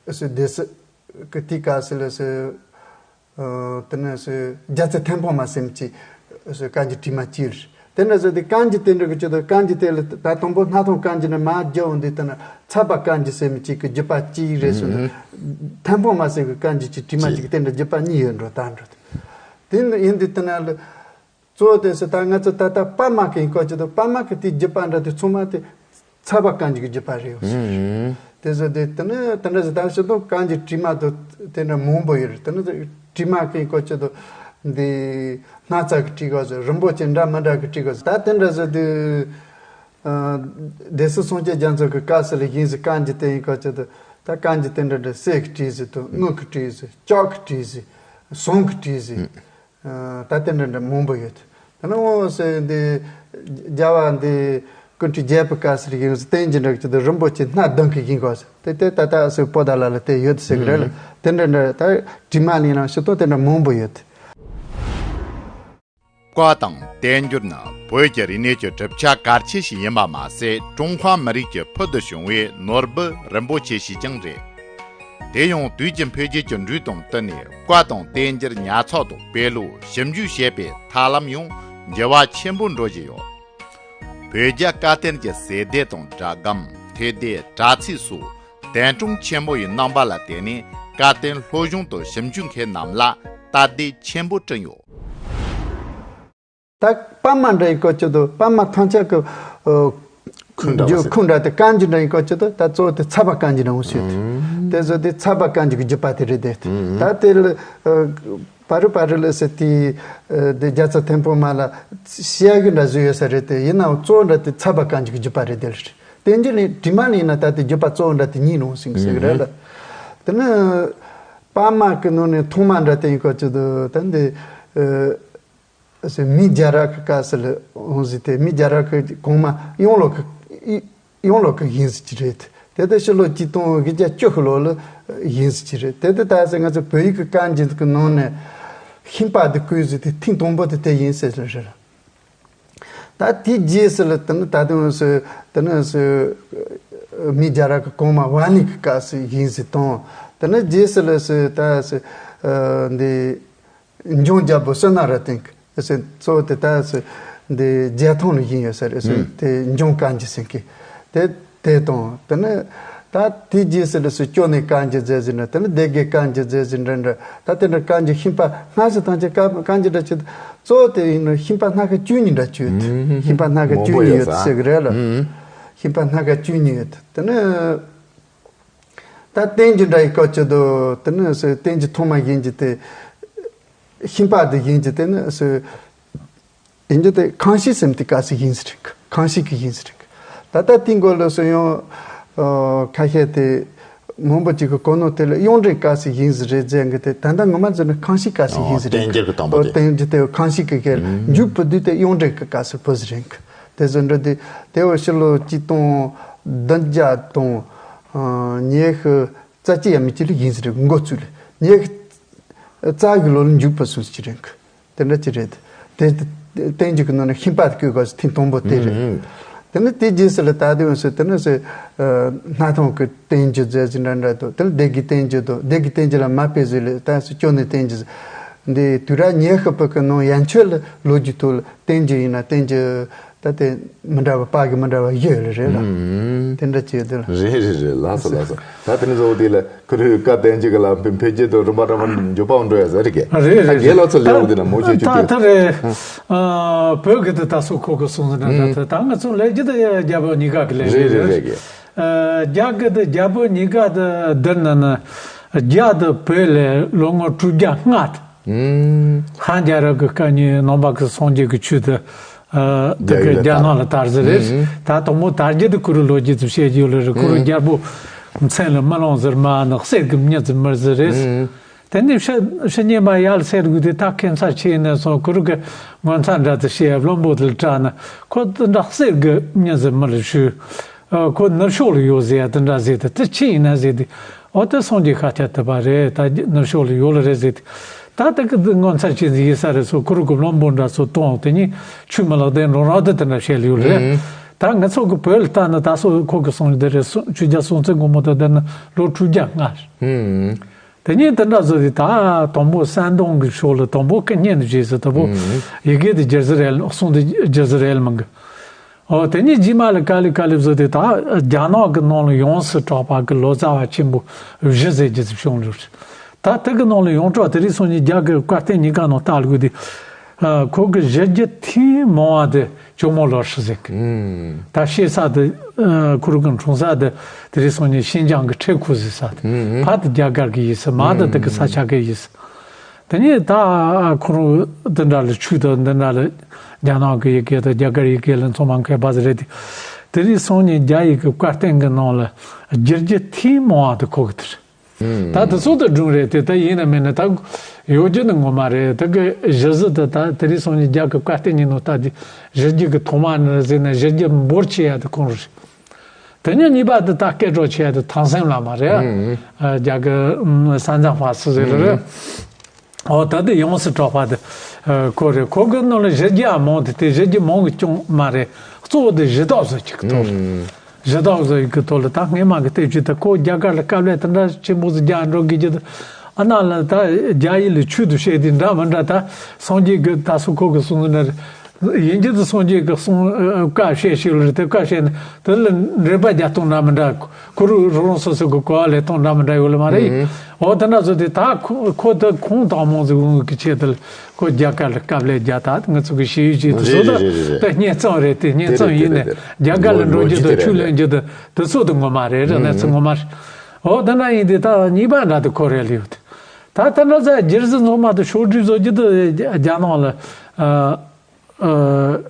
སུ་སྡེ་སྲིད་གི་དེའི་སྐབས་སུ་ལ་སུ། དེ་ནས་སུ་རྒྱལ་རྩེ་ཐེམ་སྤང་མ་ཟེར་མི་ཅིག་སུ་བཀའ་འགྱུར་བྲིས་མ་གཅིག་རེད། དེ་འདྲ་ཟེར་ཏེ་བཀའ་འགྱུར་དེ་འདྲ་གི་ཆེད་དུ་བཀའ་འགྱུར་དེ་ལ་ད་དང་པོ་སྣར་ཐང་བཀའ་འགྱུར་ནས་མར་བརྒྱབ་འོང་དུས་དེ་ན་ཚ་བ་བཀའ་འགྱུར་ཟེར་མི་ཅིག་གི་བརྒྱུད་པ་གཅིག་རེད་ཟེར་ན། ཐེམ་སྤང་མ་ཟེར་གི་བཀའ་འགྱུར་གྱི་བྲིས་མ་གཅིག་གི་དེ་འདྲ་བརྒྱུད་པ་གཉིས་ཡོད་འགྲོ་ད་འགྲོ། དེ་ཡིན་དུས་དེ་ན་ལ། གཙོ་བོ་དེ་སུ་ད་ང་ཚོ་ད་ལྟ་པར་མ་གི་ཡིན་སྐོར་གྱི་དུ་པར་མ་གི་དེ་བརྒྱུད་པ་འདྲ་དེ་ཚང་མ་དེ་ཚ་བ་བཀའ་འགྱུར་གྱི་བརྒྱུད་པ་རེད། དེ་ཚོ་དེ་དེ་ནི་དེ་འདྲ་ཞིག་ད་ཕྱི་དོན་བཀའ་འགྱུར་བྲིས་མ་དུ་དེ་འདྲ་མང་པོ་ཡོད་རེད། དེ་ནི་བྲིས་མ་གི་ཡིན་སྐོར་གྱི་དུ་འདི་སྣག་ཚ་གི་བྲིས་དགོས་ཟེར་རིན་པོ་ཆེ་འདྲ་མི་འདྲ་གི་བྲིས་དགོས་ཟེར་ད་དེ་འདྲ་ཟེར་དུས། སྡེ་སྲིད་སངས་རྒྱས་རྒྱ་མཚོ་གི་སྐབས་སུ་ལ་ཡིན་ཟེར་བཀའ་འགྱུར་དེ་ཡིན་སྐོར་གྱི་དུ་ད་བཀའ་འགྱུར་དེ་འདྲ་འདྲ་གསེར་གི་བྲིས་ཟེར་དུ་དངུལ་གི་བྲིས་ཟེར་ལྕགས་གི་བྲིས་ཟེར་ཟངས་གི་བྲིས་ཟེར། ད་དེ་འདྲ་འདྲ་མང་པོ་ཡོད། ད་ནི་འོ་ཟེར་འདི་རྒྱལ་བ་འདི་ཀུན་ཁྲིག་རྒྱལ་པོའི་སྐབས་སུ་ཡིན་ཟེར་བསྟན་གྱི་འདྲ་གི་དུ་རིན་པོ་ཆེ་སྣ་བདུན་གི་ཡིན་གོ་ཟེར་དེ་དེ་ད་ལྟ་སུ་པོ་ད་ལ་ལ་དེ་ཡོད་ཟེར་གི་རེད་ལ། དེ་འདྲ་འདྲ་ད་བྲིས་མ་ལེན་རང་ཞིག་དང་དེ་འདྲ་མང་པོ་ཡོད། བཀའ་དང་བསྟན་འགྱུར་ནི་བོད་ཀྱི་རིག་གནས་ཀྱི་གྲུབ་ཆ་གལ་ཆེ་ཞིག་ཡིན་པ་མ་ཟད། ཀྲུང་ཧྭ་མི་རིགས་ཀྱི་ཕུལ་དུ་བྱུང་བའི་ནོར་བུ་རིན་པོ་ཆེ་ཞིག་ཀྱང་རེད། དེ་ཡང་དུས་ཀྱི་འཕེལ་རྒྱས་ཀྱི་འགྲོས་དང་བསྟུན་ནས་བཀའ་དང་བསྟན་འགྱུར་ཉར་ཚགས་དང་སྤེལ་ལོ་ཞིབ་འཇུག་བྱེད་པའི་ཐབས་ལམ་ཡང་འགྱུར་བ་ཆེན་པོ་འགྲོ་བཞིན་ཡོད། བོད་རྒྱ་བཀའ་བསྟན་གྱི་ཟས་སྡེ་དང་སྒྲ་སྒམ། ཐོས་སྡེ། དྲ་ཚིགས་སོགས་དན་གྲངས་ཆེན་པོ་ཡི་རྣམ་པ་ལ་བརྟེན་ནས་བཀའ་བསྟན་སློབ་སྦྱོང་དང་ཞིབ་འཇུག་མཁན་རྣམས་ལ་སྟབས་བདེ་ཆེན་པོ་བསྐྲུན་ཡོད། ད་པར་མ་འདྲ་ཡི་སྐོར་གྱི་དུ་པར་མ་ཐམས་ཅད་ཀྱི་ཁུངས་འདྲ་བ་ཟེར། ཁུངས་འདྲ་དེ་བཀའ་འགྱུར་འདྲ་ཡི་སྐོར་གྱི་དུ་ད་གཙོ་བོ་དེ་ཚ་བ་བཀའ་འགྱུར་འདྲ་འོང་ཞུས་ཏེ། དེ་ཚོ་དེ་ཚ་བ་བཀའ་འགྱུར་གྱི་བརྒྱུད་པ་དེ་རེད་དེ། ད་དེ་ལ་པ་རུ་པ་རུ་ལ་ཟེར་དེ་དེ་རྒྱལ་ཚ་ཐེམ་སྤང་མ་ལ་བཤད་གི་འདྲ་བཟོས་ཡོད་ས་རེད་དེ་ཡིན་ནའང་གཙོ་བོ་འདྲ་དེ་ཚ་བ་བཀའ་འགྱུར་གྱི་བརྒྱུད་པ་རེད་དེ་ལ་རེད། བསྟན་འགྱུར་ལས་བྲིས་མ་ལས་ན་ད་དེ་བརྒྱུད་པ་གཙོ་བོ་འདྲ་དེ་གཉིས་ལོངས་ཟིན་གི་ཟེར་གི་རེད་ལ། དེ་ནི་པར་མ་གི་ནང་ནས་ཐོག་མ་འདྲ་དེ་ཡིན་སྐོར་གྱི་དུ་ད་འདི་མི་རྒྱལ་རབས་ཀྱི་སྐབས་སུ་ལ་འོང་ཟིན་ཏེ་མི་རྒྱལ་རབས་ཀྱི་གོང་མ་གཡང་ལོ་གི་གཡང་ལོ་གི་ཡིན་ཟིན་གྱི་རེད། དེ་ལྟར་ཕྱི་ལོ་གཅིག་སྟོང་དགུ་བརྒྱ་བཅུ་དགུ་ལོ་ལ་ཡིན་ཟིན་གྱི་རེད། དེ་ལྟར་ད་ཟེར་ང་ཚོ་བོད་ཡིག་གི་བཀའ་འགྱུར་གྱི་ནང་ནས་ཤིང་པ་འདི་བརྐོས་ཟིན་ཏེ་ཐེངས་དང་པོ་དེ་དེ་ཡིན་ཟེར་ལ་རེད། ད་དེའི་རྗེས་སུ་ལ་དེ་ནི་ད་དུང་སུ་དེ་ནི་སུ་མི་རྒྱལ་རབས་ཀྱི་གོང་མ་ཝཱ་ལི་གི་སྐབས་སུ་ཡིན་ཟིན་དང་། དེ་ནི་རྗེས་སུ་ལ་སུ་ད་སུ་འདི་འཇང་རྒྱལ་པོ་བསོད་ནམས་རབ་བརྟན་གྱི་སུ་གཙོ་བོ་དེ་ད་སུ་འདི་རྒྱལ་ཐང་ལ་ཡིན་ཡོད་ས་རེད་སུ་དེ་འཇང་བཀའ་འགྱུར་ཟེར་གི་དེ། དེ་དང་དེ་ནི་ད་དེའི་རྗེས་སུ་ལ་སུ་ཅོ་ནེ་བཀའ་འགྱུར་མཛད་ཟིན་འདྲ་དེ་ནི་སྡེ་དགེ་བཀའ་འགྱུར་མཛད་ཟིན་འདྲ་འདྲ་ད་དེ་འདྲ་བཀའ་འགྱུར་ཤིང་པ་སྔ་ཕྱི་ཐམས་ཅད་བཀའ་བཀའ་འགྱུར་འདྲ་ཆེད་གཙོ་བོ་དེ་ཡིན་ནོ་ཤིང་པ་སྣ་ཁ་བཅུ་གཉིས་འདྲ་བཅོས་ཤིང་པ་སྣ་ཁ་བཅུ་གཉིས་ཡོད་ཟེར་གི་རེད་ལ། ཤིང་པ་སྣ་ཁ་བཅུ་གཉིས་ཡོད་དེ་ནི་ ད་བསྟན་འགྱུར་འདྲ་ཡི་སྐོར་གྱི་དོ་དེ་ནི་སོ་བསྟན་འགྱུར་ཐོག་མ་ཡིན་གྱི་དེ། ཤིང་པ་དེ་ཡིན་གྱི་དེ་ནི་སོ། ཡིན་གྱི་དེ་ཁང་ཤིང་སེམས་དེ་ག་སི་ཡིན་ཟེར་གི། ཁང་ཤིང་གི་ཡིན་ཟེར་གི། ད་ལྟ་དེའི་མགོ་ལ་སོ་ཡང་ཁ་ཤས་དེ་མང་པོ་ཅིག་གི་གོ་ནོ་དེ་ལ་གཡུང་དྲུང་ག་སི་ཡིན་ཟེར་རེད་ཟེར་གི། དེ་ད་ལྟ་ངོ་མ་ཟེར་ན་ཁང་ཤིང་ག་སི་ཡིན་ཟེར་རེད། བསྟན་འགྱུར་གི་དང་པོ་དེ། བསྟན་འགྱུར་དེ་ཁང་ཤིང་གི་གལ་འཇུག་པ་དུས་དེ་གཡུང་དྲུང་གི་ག་སི་བུ་ཟེར་རེད་གི། དེ་ཚོ་འདྲ་དེ་དེ་བ་ཕྱི་ལོ་གཅིག་སྟོང་བདུན་བརྒྱ་དང་ཉི་ཤུ་རྩ་གཅིག་ཡ་མི་གཅིག་ལ་ཡིན་ཟེར་རེད། འགོ་བཙུགས་ལ་ཉི་ཤུ་རྩ་གི་ལོ་ལ་འཇུག་པ་སོང་ཟེར་རེད་གི། དེ་འདྲ་ཅི་རེད། དེ་བསྟན་འགྱུར་གི་ནང་ནས་ཤིང་པ་དེ་བཀོད་དགོས་ཟེར་ཐེངས་དང་པོ་དེ་རེད། དེ་ནི་དེ་རྗེས་སུ་ལ་ད་དེ་འོན་སོ་དེ་ནི་སོ་སྣར་ཐང་གི་བསྟན་འགྱུར་ཟེར་ཟིན་འདྲ་འདྲ་འདུག་དེ་ནི་སྡེ་དགེ་བསྟན་འགྱུར་འདུག་སྡེ་དགེ་བསྟན་འགྱུར་ལ་མ་དཔེ་བཟོས་ལས་ད་སོ་སྐྱོ་ནས་བསྟན་འགྱུར་འདི་དུས་རབས་ཉི་ཤུ་པ་གི་ནང་ཡན་ཆོད་ལ་ལོ་རྒྱུས་ཐོག་ལ་བསྟན་འགྱུར་ཡིན་ན་བསྟན་འགྱུར་ད་དེ་མི་འདྲ་བ་པ་གི་མི་འདྲ་བ་ཡོད་ལ་རེད་ལ། དེ་འདྲ་ཅི་ཡོད་དེ་ལ། རེད་རེད་རེད། ལགས་སོ་ལགས་སོ། ད་དེ་ནི་བཟོ་དེ་ལ། ཁོ་རའི་བཀའ་བསྟན་འགྱུར་གྱི་ལམ་འཕེལ་འགྱུར་དང་རིམ་པ་རིམ་པ་འགྱུར་བའང་འགྲོ་ཡ་ཟེར་གི། རེད་རེད་རེད། རྒན་ལགས་ཚོ་ལེའུ་འདི་ན་མོ་ཆོས་ད་ཆོས་ད་རེད། ཨ། བོད་ཀྱི་དེ་ད་སོ་ཁོ་གི་གསུང་ཟིན་ན་ད་དེ་ད་ང་ཚོ་ལས་རྒྱུ་དེ་རྒྱ་བོད་གཉིས་ཀ་གི་ལས་རེད་རེད་རེད་རེད་གི། ཨ། རྒྱ་གི་དེ་རྒྱ་བོད་གཉིས་ཀ་དེ་བསྡུར་ན་ནི་རྒྱ་དེ་བོད་ལས་ལོ་ངོ་དྲུག་བརྒྱ་ལྔ་དེ། ཧང་རྒྱལ་རབས་ཀྱི་སྐབས་ནས་ནང་པ་གི་སངས་རྒྱས་ཀྱི་ཆོས་དེ། ཨ། དེ་གི་རྒྱ་ནག་ལ་དར་ཟིན་རེད། ད་དང་པོ་དར་རྒྱུ་དེ་ཁོ་རའི་ལོ་རྒྱུས་དེ་བཤད་རྒྱུ་ལ་རེད། ཁོ་རའི་རྒྱལ་པོ་མཚན་ལ་མི་ལང་ཟེར་མ་ནི་གསེར་གྱི་མྱི་ཟེར་མི་ཟེར་རེད། དེ་ནས་ཕྱི་ཕྱི་ཉིན་མ་ཡར་ལ་སེར་དགོས་དེ་ད་ཁེ་མཚར་ཆེ་ནས་སོང་། ཁོ་རའི་གི་ངོ་མཚར་འདྲ་དེ་བཤད་བློན་པོ་དེ་ལ་དྲག་ན་ཁོ་དེ་འདྲ་གསེར་གྱི་མྱི་ཟེར་མི་ལ་ཞུ། ཨ། ཁོ་ནུབ་ཕྱོགས་ལ་ཡོད་ཟེར་ཡ་དེ་འདྲ་ཟེར་དེ་དེ་ཅི་ཡིན་ན་ཟེར་དེ། འོ་དེ་སངས་རྒྱས་ཤཱཀྱ་ཐུབ་པ་རེད། ད་ནུབ་ཕྱོགས་ལ་ཡོད་ལ་རེད་ཟེར་དེ། ད་དེ་གི་ངོ་མཚར་ཆེ་ཟིག་ཡིན་ས་རེད་སོ། ཁོ་རུ་གི་བློན་པོ་འདྲ་ཚོ་གཏོང་དེ་ཉིད་ཆོས་མི་ལག་དེ་འགྲོ་རང་དེ་དེ་འདྲ་བཤད་ལ་ཡོད་ལ་རེད། ད་ང་ཚོ་གི་བོད་ལ་ལྟ་ན་ད་སོ་ཁོ་གི་སོང་དེ་རེད། སོ་ཆོས་རྒྱལ་སྲོང་བཙན་སྒམ་པོ་དེ་དེ་ན་ལོ་དྲུག་བརྒྱ་ལྔ་རེད། དེ་ཉིད་དེ་འདྲ་བཟོ་དེ་ད་དང་པོ་ས་འདོང་གི་ཕྱོགས་ལ་དང་པོ་སྐད་སྙན་དུ་བྱས་སོ། དང་པོ་ཡི་གེ་དེ་རྒྱལ་སྲིད་རེད། གསུང་དེ་རྒྱལ་སྲིད་རེད་མང་གི། ཨོ། དེ་ནས་རྗེས་མ་ལ་ག་ལེ་ག་ལེ་བཟོ་དེ་ད་རྒྱ་ནག་གི་ནང་ལ་ཡོངས་སུ་གྲགས་པ་གི་ལོ་ཙཱ་བ་ཆེན་པོ་བཞི་ཟེར་རྒྱུ་ཟིག་བྱུང་ལོ། ད་དེ་གི་ནང་ལ་ཡོངས་གྲགས་དེ་རིང་སང་ཉིན་རྒྱ་གི་བཀའ་བསྟན་གཉིས་ཀ་ནང་ལྟ་དགོས་དེ། ཨ། ཁོ་གི་ཞི་རྒྱས་ཐེངས་མང་བ་དེ་ཇོ་མོ་ལོ་ཧྲི་ཟེར་གི། ད་བཤད་ས་དེ། ཨ། ཁོ་རང་གི་འཁྲུངས་ས་དེ་དེ་རིང་སང་ཉིན་ཤིན་ཅང་གི་ཁྲེ་ཁུ་ཟེར་ས་དེ། ཕ་དེ་རྒྱ་གར་གི་ཡིན་ས། མ་དེ་དེ་གི་ས་ཆ་གི་ཡིན་ས། དེ་ནས་ད་ཁོ་རང་འདི་འདྲ་ལ་ཆོས་དང་འདི་འདྲ་ལ་རྒྱ་ནག་གི་ཡི་གེ་དང་རྒྱ་གར་ཡི་གེ་ལ་ཚང་མ་མཁས་པ་ཟིག་རེད་དེ། དེ་རིང་སང་ཉིན་རྒྱ་ཡི་གི་བཀའ་བསྟན་གི་ནང་ལ་བསྒྱུར་རྒྱུ་ཐེངས་མང་བ་དེ་ཁོ་གི་དེ་རེད། ད་དེ་ཚོ་དེ་སྒྲུང་རེད་དེ། ད་ཡིན་ན་མིན་ན་ད་ཡོད་རྒྱུ་ནི་ངོ་མ་རེད། དེ་གི་གཞི་གཟུགས་དེ་ད་དེ་རིང་སང་ཉིན་རྒྱ་གི་བཀའ་བསྟན་གྱི་ནང་ལྟ་དེ་བསྒྱུར་རྒྱུ་གི་ཐོག་མ་ནི་ཟེར་ན་བསྒྱུར་རྒྱུ་འབོར་ཆེ་ཡ་དེ་ཁོང་རེད། དེ་ནས་གཉིས་པ་དེ་ད་སྐད་གྲགས་ཆེ་ཡ་དེ་ཐང་སེང་བླ་མ་རེད། ཨ། རྒྱ་གི་ཨམ་ས་འཛམ་བྷ་སི་ཟེར་རེད། ཨོ། ད་དེ་ཡོངས་སུ་གྲགས་པ་དེ་ཨ་ཁོ་རེད། ཁོ་གི་ནང་ལ་བསྒྱུར་རྒྱུ་ཨ་མང་དེ་དེ་བསྒྱུར་རྒྱུ་མང་གི་ཅུང་མ་རེད། གཙོ་བོ་དེ་གཞི་བདག་བཟོ་གཅིག་གི་ཐོག་ལ། གཞི་བདག་བཟོ་ཡི་གི་ཐོག་ལ་ད་སྔས་མ་གི་བལྟས་བཅུག་ད་ཁོ་རྒྱ་གར་ལ་དཀའ་ལས་དེ་འདྲ་ཆེན་པོ་ཟིག་རྒྱག་འགྲོ་གི་རྒྱུ་དེ། ཨ་ན་ལ་ད་རྒྱ་ཡིག་ལ་ཆོས་དུ་བཤད་དེ་འདྲ་མི་འདྲ། ད་སངས་རྒྱས་ཀྱི་ད་སོ་ཁོ་གི་གསུང་འདི་འདྲ་ཡིན་རྒྱུ་དེ་སངས་རྒྱས་ཀྱི་གསུང་བཀའ་བཤད་ཤེས་ལ་རེད་དེ། བཀའ་བཤད་ནས་དེ་ལ་འགྲེལ་པ་རྒྱག་སྟངས་འདྲ་མི་འདྲ། ཁོ་རང་རང་སོ་སོ་གི་གོ་བ་ལེན་སྟངས་འདྲ་མི་འདྲ་ཡོད་ལ་མ་རེད། འོ་དེ་འདྲ་བཟོ་དེ་ད་ཁོ་ཁོ་དེ་ཁོང་དང་མང་ཟིག་འོང་གི་ཆེད་དུ་ཁོ་རྒྱ་གར་ལ་དཀའ་ལས་རྒྱག་ད་ང་ཚོ་གི་ཤེས་ཡོན་ཅིག་དེ་ཚོ་ད་དེ་སྙན་རྩོམ་རེད་དེ། སྙན་རྩོམ་ཡིན་ནས་རྒྱ་གར་ལ་འགྲོ་རྒྱུ་དང་ཆོས་ལེན་རྒྱུ་དང་དེ་ཚོ་དེ་ངོ་མ་རེད། རེད་ན་ཚོ་ངོ་མ་རེད། འོ་དེ་འདྲ་ཡིན་དེ་ད་གཉིས་པ་འདྲ་དེ་ཁོ་རེད་ལ་ཡོད་དེ། ད་ད་ནི་ཟ་རྒྱུ་རྫས་ཚང་མ་དེ་ཕྱོགས་སྒྲིག་བཟོ་རྒྱུ་དེ་རྒྱ་རྒྱ་ནག་ལ་ཨ་ཨ་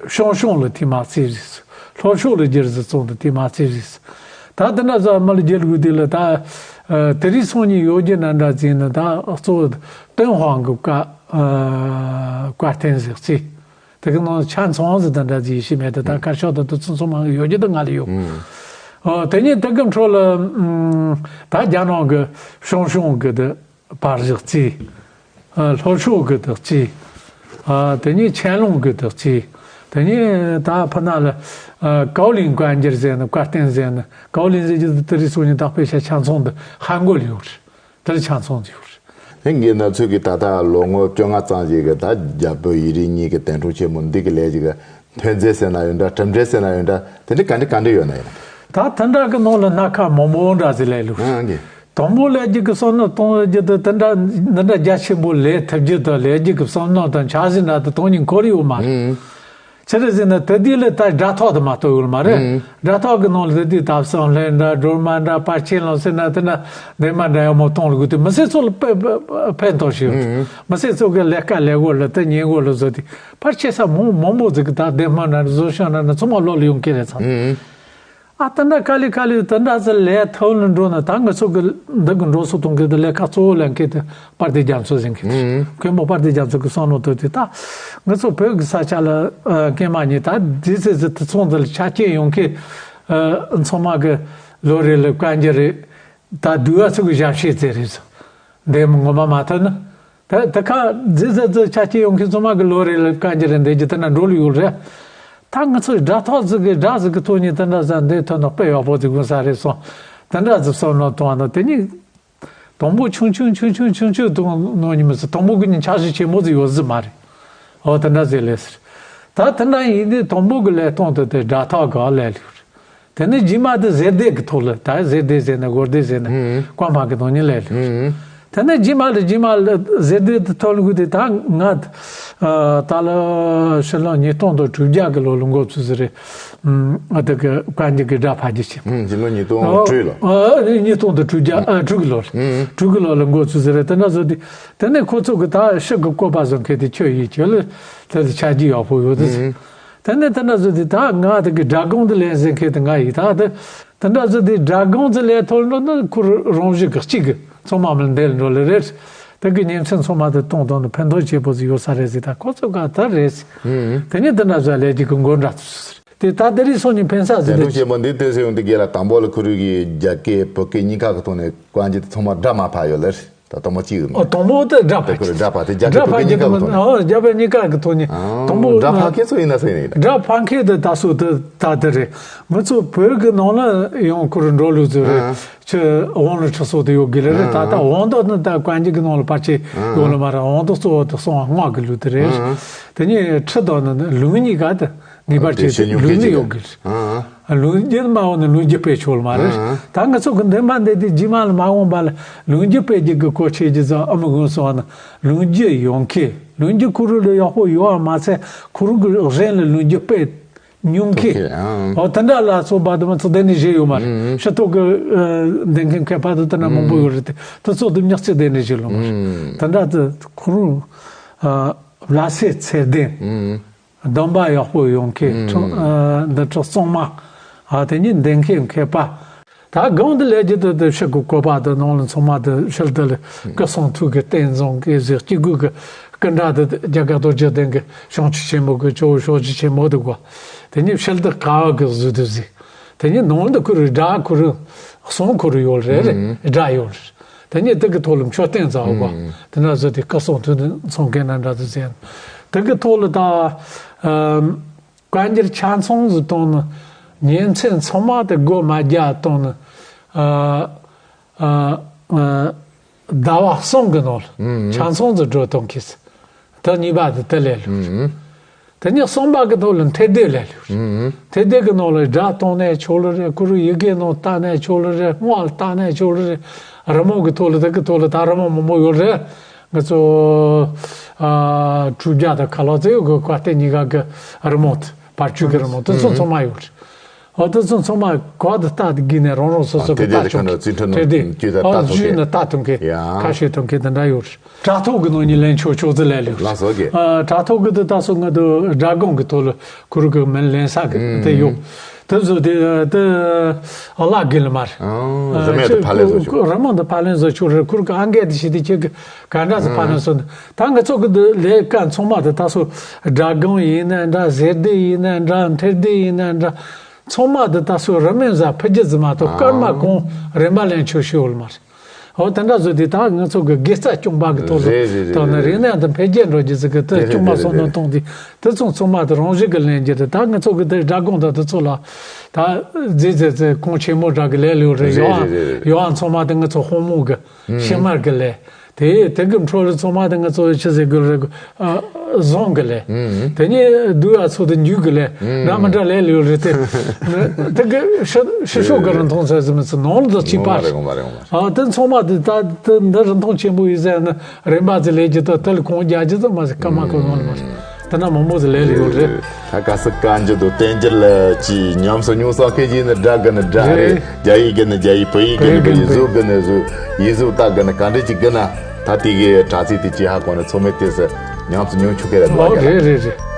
ཞང་ཞུང་ལ་དེ་མ་རྩིས་རེད། ལྷོ་ཕྱོགས་ལ་རྒྱུ་རྫས་བཙོང་དེ་དེ་མ་རྩིས་རེད། ད་དེ་འདྲ་ཟ་མི་ལ་རྒྱུ་དགོས་དེ་ལ་ད་ཨ་དེ་རིང་སང་ཉིན་ཡོད་རྒྱུ་ན་འདྲ་ཟིན་ན་ད་གཙོ་བོ་ཏུན་ཧོང་གི་བཀའ་ཨ་བཀའ་བསྟན་ཟིག་རྩིས། དེ་གི་ནང་ཆ་ཚང་ཟིག་དེ་འདྲ་ཟིག་ཡེ་ཤེས་མེད་དེ། ད་ཁ་ཤོག་དེ་དེ་ཚོ་ཚང་མ་ཡོད་རྒྱུ་དེ་ང་ལ་ཡོད། ཨ་དེ་ཉིད་དེ་གི་འཕྲོ་ལ་ཨ་ད་རྒྱ་ནག་གི་ཞང་ཞུང་གི་དེ། བར་གྱི་རྩིས། ཨ་ལྷོ་ཕྱོགས་ཀྱི་དག་རྩིས། ཨ་དེ་ནས་ཆན་ལུང་གི་དག་རྩིས། དེ་ནས་ད་ཕ་ན་ལ་ཨ་ཀའོ་ལིན་བཀའ་འགྱུར་ཟེར་ན། བཀའ་བསྟན་ཟེར་ན། ཀའོ་ལིན་ཟེར་རྒྱུ་དེ་དེ་རིང་སང་ཉིན་ད་དཔེ་ཆ་ཆ་ཚང་དེ་ཧ་གོ་ལ་ཡོད་རེད། དེ་ལ་ཆ་ཚང་དེ་ཡོད་རེད། དེ་ངས་ན་ཚོད་ཀྱི་ད་ལྟ་ལོ་ངོ་བཅོ་ལྔ་ཙམ་ཞིག་གི་ད་རྒྱ་བོད་ཡིག་རིགས་གཉིས་ཀྱི་དོན་གྲུབ་ཆེན་མོ་འདི་གི་ལས་ཀྱི་ཐོན་རྫས་ཟེར་ན་ཡོད་འདྲ། གྲུབ་འབྲས་ཟེར་ན་ཡོད་འདྲ། དེ་འདྲ་ག་འདྲ་ག་འདྲ་ཡོད་ན་ཡིན། ད་དེ་འདྲ་གི་ནང་ལ་སྣ་ཁ་མང་པོ་འདྲ་ཟིག་ལས་ལུགས། ཨང་གི། དང་པོ་ལས་རྒྱུ་གི་བསམ་མནོ་གཏོང་རྒྱུ་དེ་དེ་འདྲ་འདི་འདྲ་རྒྱ་ཆེན་པོ་ལས་ཐུབ་རྒྱུ་དང་ལས་རྒྱུ་གི་བསམ་མནོ་དང་འཆར་གཞི་འདྲ་དེ་དོན་སྙིང་འཁོར་ཡོད་མ་རེད། ཨང་། ཆི་རེད་ཟེར་ན་དེ་དུས་ལ་ད་སྒྲ་ཐག་དུ་མ་གཏོགས་ཡོད་མ་རེད། ཨང་། སྒྲ་ཐག་གི་ནང་ལ་དེ་དུས་ད་བསམ་ལྷན་འདྲ་སྒྲོལ་མ་འདྲ་པར་ཆས་ལོང་ཟེར་ན་དེ་ན་འདན་མ་འདྲ་ཡག་མོ་གཏོང་ལ་དགོས་དུས་མི་སེར་ཚོ་ལ་དཔེ་དཔེ་ཕན་ཐོགས་ཤིག་ཡོད། ཨང་། མི་སེར་ཚོ་གི་ལས་ཀ་ལས་གོ་ལ་དེ་ཉན་གོ་ལ་བཟོ་དུས་པར་ཆས་ས་མང་མང་པོ་ཟིག་གི་ད་འདན་མ་འདྲ་བཟོ་ཤང་འདྲ་ན་ཚང་མ་ལོག་ལ་ཡོང་གི་རེད་ཚང་། ཨང་། ཨ་དེ་འདྲ་དཀའ་ལས་དཀའ་ལས་དེ་འདྲ་ཟེར་ལས་ཐོན་ལ་འགྲོ་ན་ད་ང་ཚོ་གི་འདི་གི་འགྲོ་སོང་གཏོང་གི་དེ་ལས་ཀ་གཙོ་བོ་ལས་མཁན་དེ་དཔལ་ལྡན་རྒྱ་མཚོ་ཟེར་མཁན་དེ། ཨང་། མཁན་པོ་དཔལ་ལྡན་རྒྱ་མཚོ་གི་བསམ་བློ་གཏོད་དེ་ད་ང་ཚོ་བོད་ཀྱི་ས་ཆ་ལ་ཨ་སྐྱེས་མ་ཉིད་ད་དེ་ཚེ་ཚེ་དེ་ཚོང་འདི་ལ་ཆ་རྐྱེན་ཡོང་མཁན་ཨ་ཚང་མ་གི་ལོ་རེ་ལ་བཀའ་འགྱུར་རེ་ད་བསྡུ་བ་ཚོ་གི་ཞབས་ཕྱི་ཚེ་རེད་ཟེར། འདི་ངོ་མ་མ་ཐོན་ན། ད་ད་ཁ་ཛི་ཛི་ཛི་ཆ་སྐྱེ་ཡོང་མཁན་ཚང་མ་གི་ལོ་རེ་ལ་བཀའ་འགྱུར་རེ་འདེབས་རྒྱུ་དེ་ན་འགྲོ་ལུགས་ཡོད་རེད། ད་ང་ཚོ་སྒྲ་ཐག་ཟིག་གི་སྒྲ་ཟིག་གི་ཐོག་ནས་དེ་འདྲ་ཟ་འདི་ཐོན་ན་དཔེ་ཡག་པོ་ཟིག་དགོས་ས་རེད་སོང་། དེ་འདྲ་ཟིག་བསམ་བློ་གཏོང་བ་ན་དེ་ནི་དང་པོ་ཆུང་ཆུང་ཆུང་ཆུང་ཆུང་ཆུང་གཏོང་ནོ་ཉི་མ་ཟིག་དང་པོ་གི་ནི་འཆར་གཞི་ཆེན་པོ་ཟིག་ཡོད་ཟིག་མ་རེད། ཨོ་དེ་འདྲ་ཟིག་ལས་ཟེར། ད་དེ་འདྲ་ཡིན་དུས་དང་པོ་གི་ལས་སྟངས་དེ་དེ་སྒྲ་ཐག་གི་ལས་ལུགས་རེད། དེ་ནས་རྗེས་མ་དེ་ཟེར་སྡེ་གི་ཐོག་ལ་ད་ཟེར་སྡེ་ཟེར་ན་གོ་སྡེ་ཟེར་ན་ཧུམ། བཀའ་མ་གི་ནང་ནས་ལས་ལུགས། ཧུམ། དེ་ནས་རྗེས་མ་ལ་རྗེས་མ་ལ་ཟེར་སྡེ་དེ་ཐོག་ལ་གུ་དེ་ད་ང་ད་ལ་ཕྱི་ལོ་ཉིས་སྟོང་དང་དྲུག་བརྒྱ་གི་ལོ་ལ་འགོ་ཚུགས་ཟེར་རེད། ཨ་དེ་གི་བཀའ་འགྱུར་གི་སྒྲ་ཕབ་རྒྱུ་བྱས། ཧུམ། ཕྱི་ལོ་ཉིས་སྟོང་དྲུག་ལ། ཨ་ཉིས་སྟོང་དང་དྲུག་བརྒྱ་ཨ་དྲུག་གི་ལོ་ལ། ཧུམ། དྲུག་གི་ལོ་ལ་འགོ་ཚུགས་ཟེར་རེད་དེ་འདྲ་བཟོ་དུས་དེ་ནས་ཁོ་ཚོ་གི་ད་ཕྱི་གི་བཀོད་པ་བཟོ་མཁན་དེ་ཁྱོད་ཡིན་ཁྱོད་ལ་དེ་ལ་ཆ་རྒྱུས་ཡག་པོ་ཡོད་དེ་ཟེར། ཧུམ། དེ་ནས་དེ་འདྲ་བཟོས་དུས་ད་ང་དེ་གི་སྒྲ་སྒང་དུ་ལེན་ཟེར་མཁན་དེ་ང་ཡིན་ད་དེ། དེ་འདྲ་བཟོས་དུས་སྒྲ་སྒང་དུ་ལེན་ཐོར་འགྲོ་ན་ཁུར་རང་བཞིན་གི་གཅིག་གི་ཚང་མ་མི་འདེལ་འགྲོ་ལེ་རེད། དེ་གི་ཉིན་མཚན་ཚང་མ་དེ་གཏོང་གཏོང་ནས་ཕན་ཐོགས་ཆེ་པོ་ཟིག་ཡོད་ས་རེད་ཟེར་ད་ཁོ་ཚོ་ག་ད་རེད་ཟེར། ཧུམ། དེ་ནས་དེ་འདྲ་བཟོས་ལས་ཀྱི་གི་མགོ་འདྲ་ཚུལ་ཟེར་དེ་ད་དེ་རིང་སང་ཉིན་ཕན་ས་ཟེར་དེ། དེ་ཆེན་པོ་འདི་དེ་ཟེར་ཡོང་དུས་རྒན་ལ་དང་པོ་ལ་ཁུ་རུ་གི་རྒྱ་སྐད་བོད་སྐད་གཉིས་ཀ་གི་ཐོག་ནས་བཀའ་འགྱུར་དེ་ཚང་མ་སྒྲ་མ་ཕབ་ཡོད་ལེ་རེད། ད་དང་པོ་གཅིག་ཡོད་ཨོ་མ། དང་པོ་དེ་སྒྲ་ཕབ་དེ་ཀྱི་ཁོ་རེ་སྒྲ་ཕབ་དེ་རྒྱ་སྐད་སྒྲ་བོད་སྐད་ཕབ་ཀྱི་གཉིས་ཀ་གི་ཐོག་ནས། ཨོ་རྒྱ་བོད་གཉིས་ཀ་གི་ཐོག་ནས། ཨང་། དང་པོ་སྒྲ་ཕབ་མཁན་ཚོ་ཡིན་ན་སུ་ཡིན་ནི་རེད། སྒྲ་ཕབ་མཁན་དེ་ད་སོ་དེ་ད་དེ་རེད། ང་ཚོ་བོད་ཀྱི་ནང་ལ་ཡང་ཁོ་རེ་འགྲོ་ལུགས་ཚོ་རེད། ཨང་། ཆུ་དབང་ལ་ཁྲི་སོགས་དེ་ཡོད་གི་ལེ་རེད། ད་ལྟ་ཨང་། དབང་དུ་ནི་ད་བཀའ་འགྱུར་གྱི་ནང་ལ་ཕལ་ཆེར་ཡོད་ལ་མ་རེད། དབང་དུ་གཙོ་བོ་དེ་གསང་བ་སྔགས་ཀྱི་ལུགས་དེ་རེད། ཨང་། དེ་ནས་ཁྲི་དང་ནི་ལུགས་གཉིས་ཀ་དེ་ངེས་པར་དེ་བྱས་ཏེ་ལུགས་གཉིས་ཡོད་གི་རེད། ཨང་། ལུང་རྒྱུན་མ་འོངས་ནས་ལུང་རྒྱུན་སྤེལ་ཆོག་ལ་མ་རེད། ཨང་། ད་ང་ཚོ་གི་འདུན་མ་འདི་དེ་རྗེས་མ་ལ་མ་འོངས་པ་ལ་ལུང་རྒྱུན་སྤེལ་རྒྱུ་གི་གོ་ཆེ་རྒྱུ་ཚོ་ཨ་མ་གོང་སོང་བ་ན་ལུང་རྒྱུན་ཡོང་མཁན་ལུང་རྒྱུན་ཁུ་རུ་ལ་ཡག་པོ་ཡོད་བ་མ་ཚད་ཁུ་རུ་གི་གཞན་ལ་ལུང་རྒྱུན་སྤེལ་མྱོང་མཁན། ཨང་། ཨོ་དེ་འདྲ་ལ་སོགས་པ་དུ་མ་ཚོ་དེ་ནས་བཞེས་ཡོད་མ་རེད། ཨང་། ཕྱི་ཐོག་གི་འདེམས་མཁན་མཁས་པ་དུ་དེ་འདྲ་མང་པོ་ཡོད་རེད་དེ་དུ་ཚོགས་དུ་ཉག་ཚེ་དེ་ནས་བཞེས་ལོ་མ་རེད། ཨང་། དེ་འདྲ་དུ་ཁུ་རུ་ལ་སེ་ཚེ་བརྟན། ཨང་། སྡོམ་པ་ཡག་པོ་ཡོང་མཁན་ཨུམ། ཁྲི་ཨ་འདི་ཁྲི་གཙང་མ། ཨ་དེ་ཉིད་འདེམས་མཁན་མཁས་པ། ད་སྒང་དུ་ལས་ཀྱི་དེ་དེ་ཕྱི་གི་བཀོད་པ་དེ་ནང་ལ་ཚང་མ་དེ་ཕྱིར་དེ་ལ་སྐུ་གསུང་ཐུགས་ཀྱི་རྟེན་བཟང་གི་གཟི་སྐྱེ་དགུ་གི་སྐུ་འདྲ་དེ་རྒྱ་གར་རྡོ་རྗེ་གདན་གྱི་བྱང་ཆུབ་ཆེན་པོ་གི་ཇོ་བོ་ཕྱོགས་བཅུ་ཆེན་པོ་དེ་གོ། དེ་ཉིད་ཕྱིར་དེ་ཀ་བ་གི་གཟུགས་དེ་གཟིགས། དེ་ཉིད་ནང་དུ་ཁུ་རུ་སྒྲ་ཁུ་རུ་གསུང་ཁུ་རུ་ཡོད་རེད་རེད་སྒྲ་ཡོད་རེད། དེ་ནས་དེ་གི་ཐོག་ལ་མཆོད་རྟེན་བཙལ་བ། ཨང་། དེ་འདྲ་བཟོས་ཏེ་སྐུ་གསུང་ཐུགས་ནི་ཚོང་མཁན་ན་འདྲ་དུ་ཟེར། དེ་གི་ཐོག་ལ་ད་ཨམ། བཀའ་འགྱུར་ཆ་ཚང་ཟིག་གཏོང་ནི་ཉིན་མཚན་ཚང་མ་དེ་སྒོ་མ་རྒྱག་གཏོང་ནི་ཨ་ཨ་ཨ་ཟླ་བ་གསུམ་གི་ནང་ལ་ཨང་། ཆ་ཚང་ཟིག་འགྲོ་གཏོང་གི་ཟེར། དེ་གཉིས་པ་དེ་དེ་ལས་ལུགས། ཨང་། དེ་ནས་གསུམ་པ་གི་ཐོག་ལ་མཐེ་སྡེ་ལས་ལུགས། ཨང་། མཐེ་སྡེ་གི་ནང་ལ་སྒྲ་གཏོང་ནས་ཆོག་ལེ་རེད། ཁུ་རུ་ཡི་གེ་ནང་བལྟ་ནས་ཆོག་ལེ་རེད། སྔགས་བལྟ་ནས་ཆོག་ལེ་རེད། རི་མོ་གི་ཐོག་ལ་དེ་གི་ཐོག་ལ་ད་རི་མོ་མང་པོ་ཡོད་རེད། ང་ཚོ་ཨ་དྲུག་བརྒྱ་དང་ཁ་ལོ་ཙེ་ཡོད་གི་བཀའ་སྟེ་གཉིས་ཀ་གི་རི་མོ་དེ་བར་གཅོད་གི་རི་མོ་དེ་ཚོ་ཚང་མ་ཡོད་རེད། ཨོ་དེ་ཚོ་ཚང་མ་གོ་དེ་ལྟ་དེ་གི་ནས་རང་རང་སོ་སོ་གི་ལྟ་ཆོག་གི་མཐེ་སྡེ་ཨོ་བརྒྱུད་ནས་ལྟ་ཐུབ་མཁན་ཁ་ཤས་ཐོན་མཁན་དེ་འདྲ་ཡོད་རེད། དྲ་ཐོག་གི་ནང་ནས་ལེན་ཆོག་ཆོག་ཙི་ལས་ལུགས། ལགས་སོ་ཨོ་ཀེ། ཨ་དྲ་ཐོག་གི་དེ་ད་སོ་ང་དུ་སྒྲ་སྒང་གི་ཐོག་ལ་ཁུ་རུ་གི་མིང་ལེན་ས་གི་དེ་ཡོད། དེ་ཚོ་དེ་དེ་ཨ་ལ་གི་ལ་མར། ཨང་། རི་མོ་དེ་ཕབ་ལེན་བཟོ་ཆོག་རི་མོ་དེ་ཕབ་ལེན་བཟོ་ཆོག་རེད། ཁུ་རུ་གི་ཨང་གས་དེ་ཞིག་དེ་ཁྱེད་གི་ག་འདྲ་ཟེ་ཕབ་ལེན་བཟོ་ནི་ད་ང་ཚོ་གི་དེ་ལས་ཀ་ཚང་མ་དེ་ད་སོ་སྒྲ་སྒང་ཡིན་ན་འདྲ་ཟེར་དེ་ཡིན་ན་འདྲ་མཐེ་སྡེ་ཡིན་ན་འདྲ་ཚང་མ་དེ་ད་སོ་རི་མོ་ཟ་ཕི་རྒྱུ་ཟི་མ་གཏོགས་སྐར་མ་གང་རིམ་པ་ལེན་ཆོག་ཤེས་ཡོད་མ་རེད། འོ་དེ་འདྲ་བཟོས་དུས་ད་ང་ཚོ་གི་དགེ་རྩ་སྐྱོང་པ་གི་ཐོག་ལ་རེད་རེད་རེད་དང་ནི་རེད་རིག་གནས་དང་འཕེལ་རྒྱས་འགྲོ་རྒྱུ་ཟིག་གི་དེ་རེད་སྐྱོང་པ་རེད་སོང་རེད་དོན་རེད་གཏོང་དུས་དེ་ཚོ་ཚང་མ་དེ་རང་བཞིན་གི་ལེན་རྒྱུ་རེད། ད་ང་ཚོ་གི་དེ་སྒྲ་སྒང་དང་དེ་ཚོ་ལ་ད་རྫས་རྫས་རྫས་གོང་ཆེན་མོ་འདྲ་གི་ལས་ལོས་རེད། རེད་ཡོ་རེད་རེད་རེད། ཡོ་ཨང་ཚང་མ་དེ་ང་ཚོ་ཧོང་མོ་གི་ཤིང་མར་གི་ལས་དེ་དེ་གི་འཕྲོ་ལ་ཚང་མ་དེ་ང་ཚོ་ཆི་ཟེར་དགོས་རེད། ཨ་བཟང་གི་ལས། ཨང་། དེ་ནས་སྡུག་ཡ་ཚོ་དེ་འཇུག་གི་ལས། ཨང་། འདྲ་མི་འདྲ་ལས་ལས་རེད་དེ། དེ་གི་ཕྱི་ཕྱི་ཕྱོགས་གི་རིན་ཐང་ཟེར་ཟེར་མི་ཚོ་ནང་ལ་ཚོ་གཅིག་པ་ངོ་མ་རེད་ངོ་མ་རེད་ངོ་མ་རེད། ཨ་དེ་ཚང་མ་དེ་ད་དེ་འདི་རིན་ཐང་ཆེན་པོ་ཡིན་ཟེར་ན་རིན་པ་ཚོ་ལས་ཀྱི་ད་དེ་ལ་གོང་རྒྱག་རྒྱུ་ཚོ་མ་ཟེར་ཀ་མ་གོ་ནོར་མ་རེད། ད་ན་མང་པོ་ཟིག་ལས་ལས་ཡོད་རེད། ད་ག་ས་ག་འཇུ་དུ་བསྟན་འགྱུར་ལ་ཅི་ཉམས་སུ་མྱོང་ས་ཁེ་ཅི་ནི་སྒྲ་གི་ནི་སྒྲ་རེད། རེད། རྒྱ་ཡིག་གི་ནི་རྒྱ་ཡིག་བོད་ཡིག་གི་ནི་བོད་ཡིག་བོད་ཡིག་གི་ཟུག་གི་ནི་ཟུག་ཡིག་གཟུགས་ད་གི་ནི་ག་འདྲ་ཅིག་གི་ན་ད་དེ་གི་དྲ་ཚིགས་དེ་ཅི་ཧ་གོ་ནི་ཚོ་མེད་དེ་སི་ཉམས་སུ་མྱོང་ཆུ་ཁེ་རེད་ཨོ་ལ་རེད་རེད་རེད།